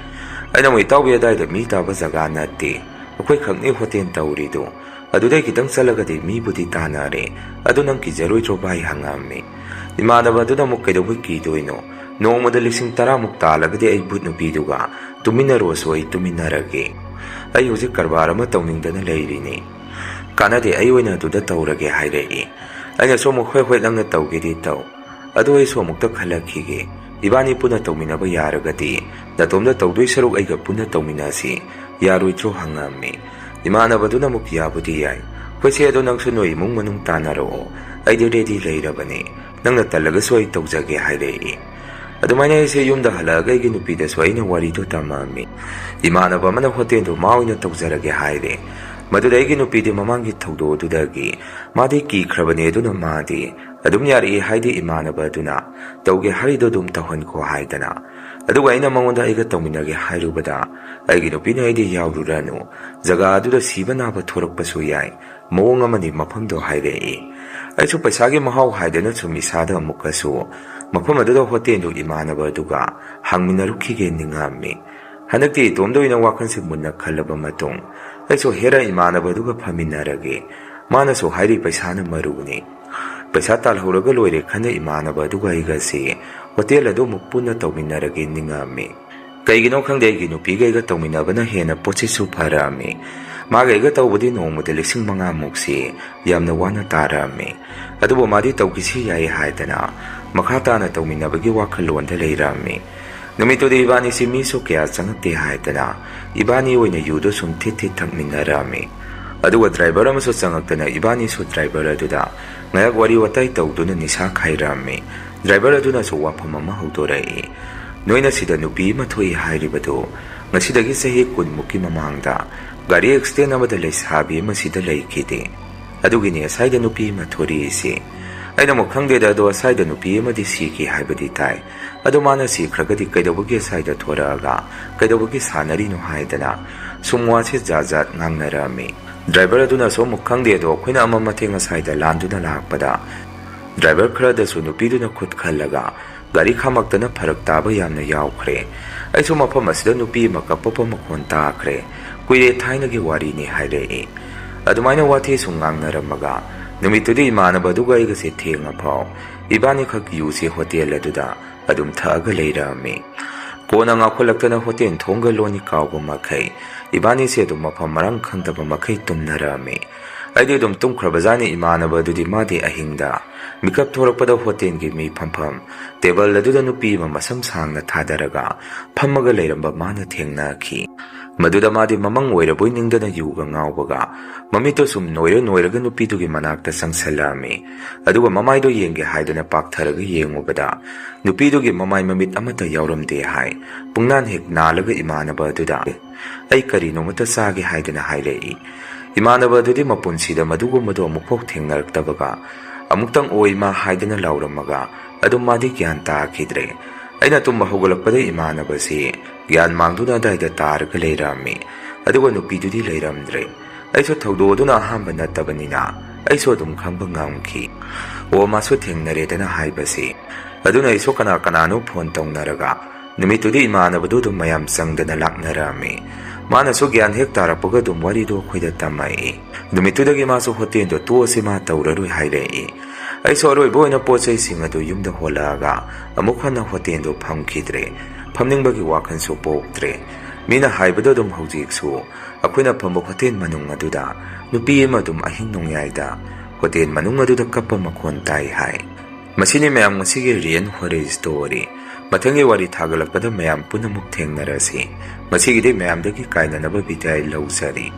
ꯑꯩꯅ ꯑꯃꯨꯛ, "ꯏꯇꯥꯎꯕꯤ, ꯑꯗꯥꯏꯗ ꯃꯤ ꯇꯥꯕ ꯖꯒꯥ ꯅꯠꯇꯦ, ꯑꯩꯈꯣꯏ ꯈꯛꯅꯤ ꯍꯣꯇꯦꯜ ꯇꯧꯔꯤꯗꯨ꯫ ꯑꯗꯨꯗꯩ ꯈꯤꯇꯪ ꯆꯠꯂꯒꯗꯤ ꯃꯤꯕꯨꯗꯤ ꯇꯥꯟꯅꯔꯦ꯫ ꯑꯗꯨ ꯅꯪ ꯀꯤꯖꯔꯣꯏꯗ꯭ꯔꯣ ꯚꯥꯏ?" ꯍꯪꯉꯝꯃꯤ꯫ ꯏꯃꯥꯟꯅꯕ ꯑꯗꯨꯅ ꯑꯃꯨꯛ, "ꯀꯩꯗꯧꯕꯩ ꯀꯤꯗꯣꯏꯅꯣ? ꯅꯣꯡꯃꯗ ꯂꯤꯁꯤꯡ ꯇꯔꯥꯃꯨꯛ ꯇꯥꯜꯂꯒꯗꯤ ꯑꯩ ꯚꯨꯠ ꯅꯨꯄꯤꯗꯨꯒ ꯇꯨꯃꯤꯟꯅꯔꯣꯁꯨ ꯑꯩ ꯇꯨꯃꯤꯟꯅꯔꯒꯦ꯫ ꯑꯩ ꯍꯧꯖꯤꯛ ꯀꯔꯕꯥꯔ ꯑꯃ ꯇꯧꯅꯤꯡꯗꯅ ꯂꯩꯔꯤꯅꯤ꯫ ꯀꯥꯟꯅꯗꯦ, ꯑꯩ ꯑꯣꯏꯅ ꯑꯗꯨꯗ ꯇꯧꯔꯒꯦ" ꯍꯥꯏꯔꯛꯏ꯫ ꯑꯩꯅꯁꯨ ꯑꯃꯨꯛ, "ꯍꯣꯏ, ꯍꯣꯏ, ꯅꯪꯅ ꯇꯧꯒꯦꯗꯤ ꯇꯧ꯫ ꯑꯗꯨ ꯑꯩꯁꯨ ꯑꯃꯨꯛꯇ ꯈꯜꯂꯛꯈꯤꯒꯦ꯫ ꯏꯕꯥꯅꯤ ꯄꯨꯟꯅ ꯇꯧꯃꯤꯟꯅꯕ ꯌꯥꯔꯒꯗꯤ, ꯅꯇꯣꯝꯗ ꯇꯧꯗꯣꯏ ꯁꯔꯨꯛ ꯑꯩꯒ ꯄꯨꯟꯅ ꯇꯧꯃꯤꯟꯅꯁꯤ꯫ ꯌꯥꯔꯣꯏꯗ꯭ꯔꯣ?" ꯍꯪꯉꯝꯃꯤ꯫ ꯏꯃꯥꯟꯅꯕꯗꯨꯅ ꯑꯃꯨꯛ, "ꯌꯥꯕꯨꯗꯤ ꯌꯥꯏ꯫ ꯍꯣꯏꯁꯦ, ꯑꯗꯣ ꯅꯪꯁꯨ ꯅꯣꯏ ꯏꯃꯨꯡ ꯃꯅꯨꯡ ꯇꯥꯟꯅꯔꯛꯑꯣ꯫ ꯑꯩꯗꯤ ꯔꯦꯗꯤ ꯂꯩꯔꯕꯅꯤ꯫ ꯅꯪꯅ ꯇꯜꯂꯒꯁꯨ ꯑꯩ ꯇꯧꯖꯒꯦ" ꯍꯥꯏꯔꯛꯏ꯫ ꯑꯗꯨꯃꯥꯏꯅ ꯑꯩꯁꯦ ꯌꯨꯝꯗ ꯍꯜꯂꯛꯑꯒ ꯑꯩꯒꯤ ꯅꯨꯄꯤꯗꯁꯨ ꯑꯩꯅ ꯋꯥꯔꯤꯗꯨ ꯇꯝꯃꯝꯃꯤ꯫ ꯏꯃꯥꯟꯅꯕ ꯑꯃꯅ ꯍꯣꯇꯦꯜꯗꯨ ꯃꯥ ꯑꯣꯏꯅ ꯇꯧꯖꯔꯒꯦ ꯍꯥꯏꯔꯦ꯫ ꯃꯗꯨꯗ ꯑꯩꯒꯤ ꯅꯨꯄꯤꯗꯤ ꯃꯃꯥꯡꯒꯤ ꯊꯧꯗꯣꯛ ꯑꯗꯨꯗꯒꯤ ꯃꯥꯗꯤ ꯀꯤꯈ꯭ꯔꯕꯅꯦ, ꯑꯗꯨꯅ ꯃꯥꯗꯤ ꯑꯗꯨꯝ ꯌꯥꯔꯛꯏ, ꯍꯥꯏꯗꯤ ꯏꯃꯥꯟꯅꯕ ꯑꯗꯨꯅ ꯇꯧꯒꯦ ꯍꯥꯏꯔꯤꯗꯣ ꯑꯗꯨꯝ ꯇꯧꯍꯟꯈꯣ ꯍꯥꯏꯗꯅ꯫ ꯑꯗꯨꯒ ꯑꯩꯅ ꯃꯉꯣꯟꯗ ꯑꯩꯒ ꯇꯧꯃꯤꯟꯅꯒꯦ ꯍꯥꯏꯔꯨꯕꯗ, ꯑꯩꯒꯤ ꯅꯨꯄꯤꯅ ꯑꯩꯗꯤ ꯌꯥꯎꯔꯨꯔꯅꯨ, ꯖꯒꯥ ꯑꯗꯨꯗ ꯁꯤꯕ ꯅꯥꯕ ꯊꯣꯔꯛꯄꯁꯨ ꯌꯥꯏ, ꯃꯑꯣꯡ ꯑꯃꯅꯤ ꯃꯐꯝꯗꯣ ꯍꯥꯏꯔꯛꯏ꯫ ꯑꯩꯁꯨ ꯄꯩꯁꯥꯒꯤ ꯃꯍꯥꯎ ꯍꯥꯏꯗꯅ ꯁꯨꯝ ꯏꯁꯥꯗ ꯑꯃꯨꯛꯀꯁꯨ ꯃꯐꯝ ꯑꯗꯨꯗ ꯍꯣꯇꯦꯜꯗꯨ ꯏꯃꯥꯟꯅꯕ ꯑꯗꯨꯒ ꯍꯪꯃꯤꯟꯅꯔꯨꯈꯤꯒꯦ ꯅꯤꯡꯉꯝꯃꯤ꯫ ꯍꯟꯗꯛꯇꯤ ꯏꯇꯣꯝꯗ ꯑꯣꯏꯅ ꯋꯥꯈꯜꯁꯦ ꯃꯨꯟꯅ ꯈꯜꯂꯕ ꯃꯇꯨꯡ, ꯑꯩꯁꯨ ꯍꯦꯔꯥ ꯏꯃꯥꯟꯅꯕ ꯑꯗꯨꯒ ꯐꯝꯃꯤꯟꯅꯔꯒꯦ꯫ ꯃꯥꯅꯁꯨ ꯍꯥꯏꯔꯤ, "ꯄꯩꯁꯥꯅ ꯃꯔꯨꯅꯤ꯫ ꯄꯩꯁꯥ ꯇꯥꯜꯍꯧꯔꯒ ꯂꯣꯏꯔꯦ" ꯈꯟꯅ ꯏꯃꯥꯟꯅꯕ ꯑꯗꯨꯒ ꯑꯩꯒꯁꯤ ꯍꯣꯇꯦꯜ ꯑꯗꯨ ꯑꯃꯨꯛ ꯄꯨꯟꯅ ꯇꯧꯃꯤꯟꯅꯔꯒꯦ ꯅꯤꯡꯉꯝꯃꯤ꯫ ꯀꯩꯒꯤꯅꯣ ꯈꯪꯗꯦ, ꯑꯩꯒꯤ ꯅꯨꯄꯤꯒ ꯑꯩꯒ ꯇꯧꯃꯤꯟꯅꯕꯅ ꯍꯦꯟꯅ ꯄꯣꯠꯁꯤꯁꯨ ꯐꯔꯛꯑꯝꯃꯤ꯫ ꯃꯥꯒ ꯑꯩꯒ ꯇꯧꯕꯗꯤ ꯅꯣꯡꯃꯗ ꯂꯤꯁꯤꯡ ꯃꯉꯥꯃꯨꯛꯁꯤ ꯌꯥꯝꯅ ꯋꯥꯅ ꯇꯥꯔꯛꯑꯝꯃꯤ꯫ ꯑꯗꯨꯕꯨ ꯃꯥꯗꯤ ꯇꯧꯈꯤꯁꯤ ꯌꯥꯏ ꯍꯥꯏꯗꯅ ꯃꯈꯥ ꯇꯥꯅ ꯇꯧꯃꯤꯟꯅꯕꯒꯤ ꯋꯥꯈꯜꯂꯣꯟꯗ ꯂꯩꯔꯝꯃꯤ꯫ ꯅꯨꯃꯤꯠꯇꯨꯗꯤ ꯏꯕꯥꯅꯤꯁꯤ ꯃꯤꯁꯨ ꯀꯌꯥ ꯆꯪꯉꯛꯇꯦ ꯍꯥꯏꯗꯅ ꯏꯕꯥꯅꯤ ꯑꯣꯏꯅ ꯌꯨꯗꯨ ꯁꯨꯝ ꯊꯤꯠ ꯊꯤꯠ ꯊꯛꯃꯤꯟꯅꯔꯝꯃꯤ꯫ ꯑꯗꯨꯒ ꯗ꯭ꯔꯥꯏꯚꯔ ꯑꯃꯁꯨ ꯆꯪꯉꯛꯇꯅ ꯏꯕꯥꯅꯤꯁꯨ ꯗ꯭ꯔꯥꯏꯚꯔ ꯑꯗꯨꯗ ꯉꯥꯏꯍꯥꯛ ꯋꯥꯔꯤ ꯋꯥꯇꯥꯏ ꯇꯧꯗꯨꯅ ꯅꯤꯁꯥ ꯈꯥꯏꯔꯝꯃꯤ꯫ ꯗ꯭ꯔꯥꯏꯚꯔ ꯑꯗꯨꯅꯁꯨ ꯋꯥꯐꯝ ꯑꯃ ꯍꯧꯗꯣꯔꯛꯏ꯫ "ꯅꯣꯏꯅ ꯁꯤꯗ ꯅꯨꯄꯤ ꯑꯃ ꯊꯣꯛꯏ ꯍꯥꯏꯔꯤꯕꯗꯨ ꯉꯁꯤꯗꯒꯤ ꯆꯍꯤ ꯀꯨꯟꯃꯨꯛꯀꯤ ꯃꯃꯥꯡꯗ ꯒꯥꯔꯤ ꯑꯦꯛꯁꯤꯗꯦꯟ ꯑꯃꯗ ꯂꯩꯁꯥꯕꯤ ꯑꯃ ꯁꯤꯗ ꯂꯩꯈꯤꯗꯦ꯫ ꯑꯗꯨꯒꯤꯅꯤ ꯑꯁꯥꯏꯗ ꯅꯨꯄꯤ ꯑꯃ ꯊꯣꯔꯛꯏꯁꯤ꯫ ꯑꯩꯅ ꯑꯃꯨꯛ ꯈꯪꯗꯦꯗ, ꯑꯗꯣ ꯑꯁꯥꯏꯗ ꯅꯨꯄꯤ ꯑꯃꯗꯤ ꯁꯤꯈꯤ ꯍꯥꯏꯕꯗꯤ ꯇꯥꯏ꯫ ꯑꯗꯣ ꯃꯥꯅ ꯁꯤꯈ꯭ꯔꯒꯗꯤ ꯀꯩꯗꯧꯕꯒꯤ ꯑꯁꯥꯏꯗ ꯊꯣꯔꯛꯑꯒ ꯀꯩꯗꯧꯕꯒꯤ ꯁꯥꯟꯅꯔꯤꯅꯣ?" ꯍꯥꯏꯗꯅ ꯁꯨꯝ ꯋꯥꯁꯦ ꯖꯥꯠ ꯖꯥꯠ ꯉꯥꯡꯅꯔꯝꯃꯤ꯫ ꯗ꯭ꯔꯥꯏꯚꯔ ꯑꯗꯨꯅꯁꯨ ꯑꯃꯨꯛ ꯈꯪꯗꯦ, ꯑꯗꯣ ꯑꯩꯈꯣꯏꯅ ꯑꯃ ꯃꯊꯦꯡ ꯑꯁꯥꯏꯗ ꯂꯥꯟꯗꯨꯅ ꯂꯥꯛꯄꯗ ꯗ꯭ꯔꯥꯏꯚꯔ ꯈꯔꯗꯁꯨ ꯅꯨꯄꯤꯗꯨꯅ ꯈꯨꯠ ꯈꯜꯂꯒ ꯒꯥꯔꯤ ꯈꯥꯝꯃꯛꯇꯅ ꯐꯔꯛ ꯇꯥꯕ ꯌꯥꯝꯅ ꯌꯥꯎꯈ꯭ꯔꯦ꯫ ꯑꯩꯁꯨ ꯃꯐꯝ ꯑꯁꯤꯗ ꯅꯨꯄꯤ ꯑꯃ ꯀꯞꯄꯛꯄ ꯃꯈꯣꯟ ꯇꯥꯈ꯭ꯔꯦ꯫ ꯀꯨꯏꯔꯦ, ꯊꯥꯏꯅꯒꯤ ꯋꯥꯔꯤꯅꯤ ꯍꯥꯏꯔꯛꯏ꯫ ꯑꯗꯨꯃꯥꯏꯅ ꯋꯥꯊꯤ ꯁꯨꯝ ꯉꯥꯡꯅꯔꯝꯃꯒ ꯅꯨꯃꯤꯠꯇꯨꯗꯤ ꯏꯃꯥꯟꯅꯕ ꯑꯗꯨꯒ ꯑꯩꯒꯁꯦ ꯊꯦꯡꯉꯐꯥꯎ ꯏꯕꯥꯅꯤꯈꯛ ꯌꯨꯁꯦ ꯍꯣꯇꯦꯜ ꯑꯗꯨꯗ ꯑꯗꯨꯝ ꯊꯛꯑꯒ ꯂꯩꯔꯝꯃꯤ꯫ ꯀꯣꯟꯅ ꯉꯥꯎꯈꯠꯂꯛꯇꯅ ꯍꯣꯇꯦꯜ ꯊꯣꯡꯒ ꯂꯣꯟꯅꯤ ꯀꯥꯎꯕ ꯃꯈꯩ ꯏꯕꯥꯅꯤꯁꯦ ꯑꯗꯨꯝ ꯃꯐꯝ ꯃꯔꯥꯡ ꯈꯪꯗꯕ ꯃꯈꯩ ꯇꯨꯝꯅꯔꯝꯃꯤ꯫ ꯑꯩꯗꯤ ꯑꯗꯨꯝ ꯇꯨꯝꯈ꯭ꯔꯕꯖꯥꯠꯅꯤ꯫ ꯏꯃꯥꯟꯅꯕ ꯑꯗꯨꯗꯤ ꯃꯥꯗꯤ ꯑꯍꯤꯡꯗ ꯃꯤꯀꯞ ꯊꯣꯔꯛꯄꯗ ꯍꯣꯇꯦꯜꯒꯤ ꯃꯤ ꯐꯝꯐꯝ ꯇꯦꯕꯜ ꯑꯗꯨꯗ ꯅꯨꯄꯤ ꯑꯃ ꯃꯁꯝ ꯁꯥꯡꯅ ꯊꯥꯗꯔꯒ ꯐꯝꯃꯒ ꯂꯩꯔꯝꯕ ꯃꯥꯅ ꯊꯦꯡꯅꯈꯤ꯫ ꯃꯗꯨꯗ ꯃꯥꯗꯤ ꯃꯃꯪ ꯑꯣꯏꯔꯕꯣꯏ ꯅꯤꯡꯗꯅ ꯌꯨꯒ ꯉꯥꯎꯕꯒ ꯃꯃꯤꯠꯇꯣ ꯁꯨꯝ ꯅꯣꯏꯔ ꯅꯣꯏꯔꯒ ꯅꯨꯄꯤꯗꯨꯒꯤ ꯃꯅꯥꯛꯇ ꯆꯪꯁꯜꯂꯛꯑꯝꯃꯤ꯫ ꯑꯗꯨꯒ ꯃꯃꯥꯏꯗꯣ ꯌꯦꯡꯒꯦ ꯍꯥꯏꯗꯨꯅ ꯄꯥꯛꯊꯔꯒ ꯌꯦꯡꯉꯨꯕꯗ ꯅꯨꯄꯤꯗꯨꯒꯤ ꯃꯃꯥꯏ ꯃꯃꯤꯠ ꯑꯃꯠꯇ ꯌꯥꯎꯔꯝꯗꯦ ꯍꯥꯏ꯫ ꯄꯨꯡꯅꯥꯟ ꯍꯦꯛ ꯅꯥꯜꯂꯒ ꯏꯃꯥꯟꯅꯕ ꯑꯗꯨꯗ "ꯑꯩ ꯀꯔꯤꯅꯣꯃꯇ ꯆꯥꯒꯦ" ꯍꯥꯏꯗꯨꯅ ꯍꯥꯏꯔꯛꯏ꯫ ꯏꯃꯥꯟꯅꯕ ꯑꯗꯨꯗꯤ ꯃꯄꯨꯟꯁꯤꯗ ꯃꯗꯨꯒꯨꯝꯕꯗꯣ ꯑꯃꯨꯛꯐꯥꯎ ꯊꯦꯡꯅꯔꯛꯇꯕꯒ "ꯑꯃꯨꯛꯇꯪ ꯑꯣꯏ ꯏꯃꯥ" ꯍꯥꯏꯗꯨꯅ ꯂꯥꯎꯔꯝꯃꯒ ꯑꯗꯨꯝ ꯃꯥꯗꯤ ꯒ꯭ꯌꯥꯟ ꯇꯥꯈꯤꯗ꯭ꯔꯦ꯫ ꯑꯩꯅ ꯇꯨꯝꯕ ꯍꯧꯒꯠꯂꯛꯄꯗ ꯏꯃꯥꯟꯅꯕꯁꯤ ꯒ꯭ꯌꯥꯟ ꯃꯥꯡꯗꯨꯅ ꯑꯗꯥꯏꯗ ꯇꯥꯔꯒ ꯂꯩꯔꯝꯃꯤ꯫ ꯑꯗꯨꯒ ꯅꯨꯄꯤꯗꯨꯗꯤ ꯂꯩꯔꯝꯗ꯭ꯔꯦ꯫ ꯑꯩꯁꯨ ꯊꯧꯗꯣꯛ ꯑꯗꯨꯅ ꯑꯍꯥꯟꯕ ꯅꯠꯇꯕꯅꯤꯅ ꯑꯩꯁꯨ ꯑꯗꯨꯝ ꯈꯪꯕ ꯉꯝꯈꯤ꯫ "ꯑꯣ, ꯃꯥꯁꯨ ꯊꯦꯡꯅꯔꯦꯗꯅ" ꯍꯥꯏꯕꯁꯤ꯫ ꯑꯗꯨꯅ ꯑꯩꯁꯨ ꯀꯅꯥ ꯀꯅꯥꯅꯣ ꯐꯣꯟ ꯇꯧꯅꯔꯒ ꯅꯨꯃꯤꯠꯇꯨꯗꯤ ꯏꯃꯥꯟꯅꯕꯗꯨ ꯑꯗꯨꯝ ꯃꯌꯥꯝ ꯆꯪꯗꯅ ꯂꯥꯛꯅꯔꯝꯃꯤ꯫ ꯃꯥꯅꯁꯨ ꯒ꯭ꯌꯥꯟ ꯍꯦꯛ ꯇꯥꯔꯛꯄꯒ ꯑꯗꯨꯝ ꯋꯥꯔꯤꯗꯣ ꯑꯩꯈꯣꯏꯗ ꯇꯝꯃꯛꯏ꯫ ꯅꯨꯃꯤꯠꯇꯨꯗꯒꯤ ꯃꯥꯁꯨ ꯍꯣꯇꯦꯜꯗꯣ ꯇꯣꯛꯑꯁꯤ, ꯃꯥ ꯇꯧꯔꯔꯣꯏ ꯍꯥꯏꯔꯛꯏ꯫ ꯑꯩꯁꯨ ꯑꯔꯣꯏꯕ ꯑꯣꯏꯅ ꯄꯣꯠ ꯆꯩꯁꯤꯡ ꯑꯗꯨ ꯌꯨꯝꯗ ꯍꯣꯜꯂꯛꯑꯒ ꯑꯃꯨꯛ ꯍꯟꯅ ꯍꯣꯇꯦꯜꯗꯣ ꯐꯝꯈꯤꯗ꯭ꯔꯦ꯫ ꯐꯝꯅꯤꯡꯕꯒꯤ ꯋꯥꯈꯜꯁꯨ ꯄꯣꯛꯇ꯭ꯔꯦ꯫ ꯃꯤꯅ ꯍꯥꯏꯕꯗꯣ ꯑꯗꯨꯝ ꯍꯧꯖꯤꯛꯁꯨ ꯑꯩꯈꯣꯏꯅ ꯐꯝꯕ ꯍꯣꯇꯦꯜ ꯃꯅꯨꯡ ꯑꯗꯨꯗ ꯅꯨꯄꯤ ꯑꯃ ꯑꯗꯨꯝ ꯑꯍꯤꯡ ꯅꯣꯡꯌꯥꯏꯗ ꯍꯣꯇꯦꯜ ꯃꯅꯨꯡ ꯑꯗꯨꯗ ꯀꯞꯄ ꯃꯈꯣꯟ ꯇꯥꯏ ꯍꯥꯏ꯫ ꯃꯁꯤꯅꯤ ꯃꯌꯥꯝ ꯉꯁꯤꯒꯤ real horror story꯫ ꯃꯊꯪꯒꯤ ꯋꯥꯔꯤ ꯊꯥꯒꯠꯂꯛꯄꯗ ꯃꯌꯥꯝ ꯄꯨꯝꯅꯃꯛ ꯊꯦꯡꯅꯔꯁꯤ꯫ ꯉꯁꯤꯒꯤꯗꯤ ꯃꯌꯥꯝꯗꯒꯤ ꯀꯥꯏꯅꯅꯕ ꯕꯤꯗꯥꯏ ꯂꯧꯖꯔꯤ꯫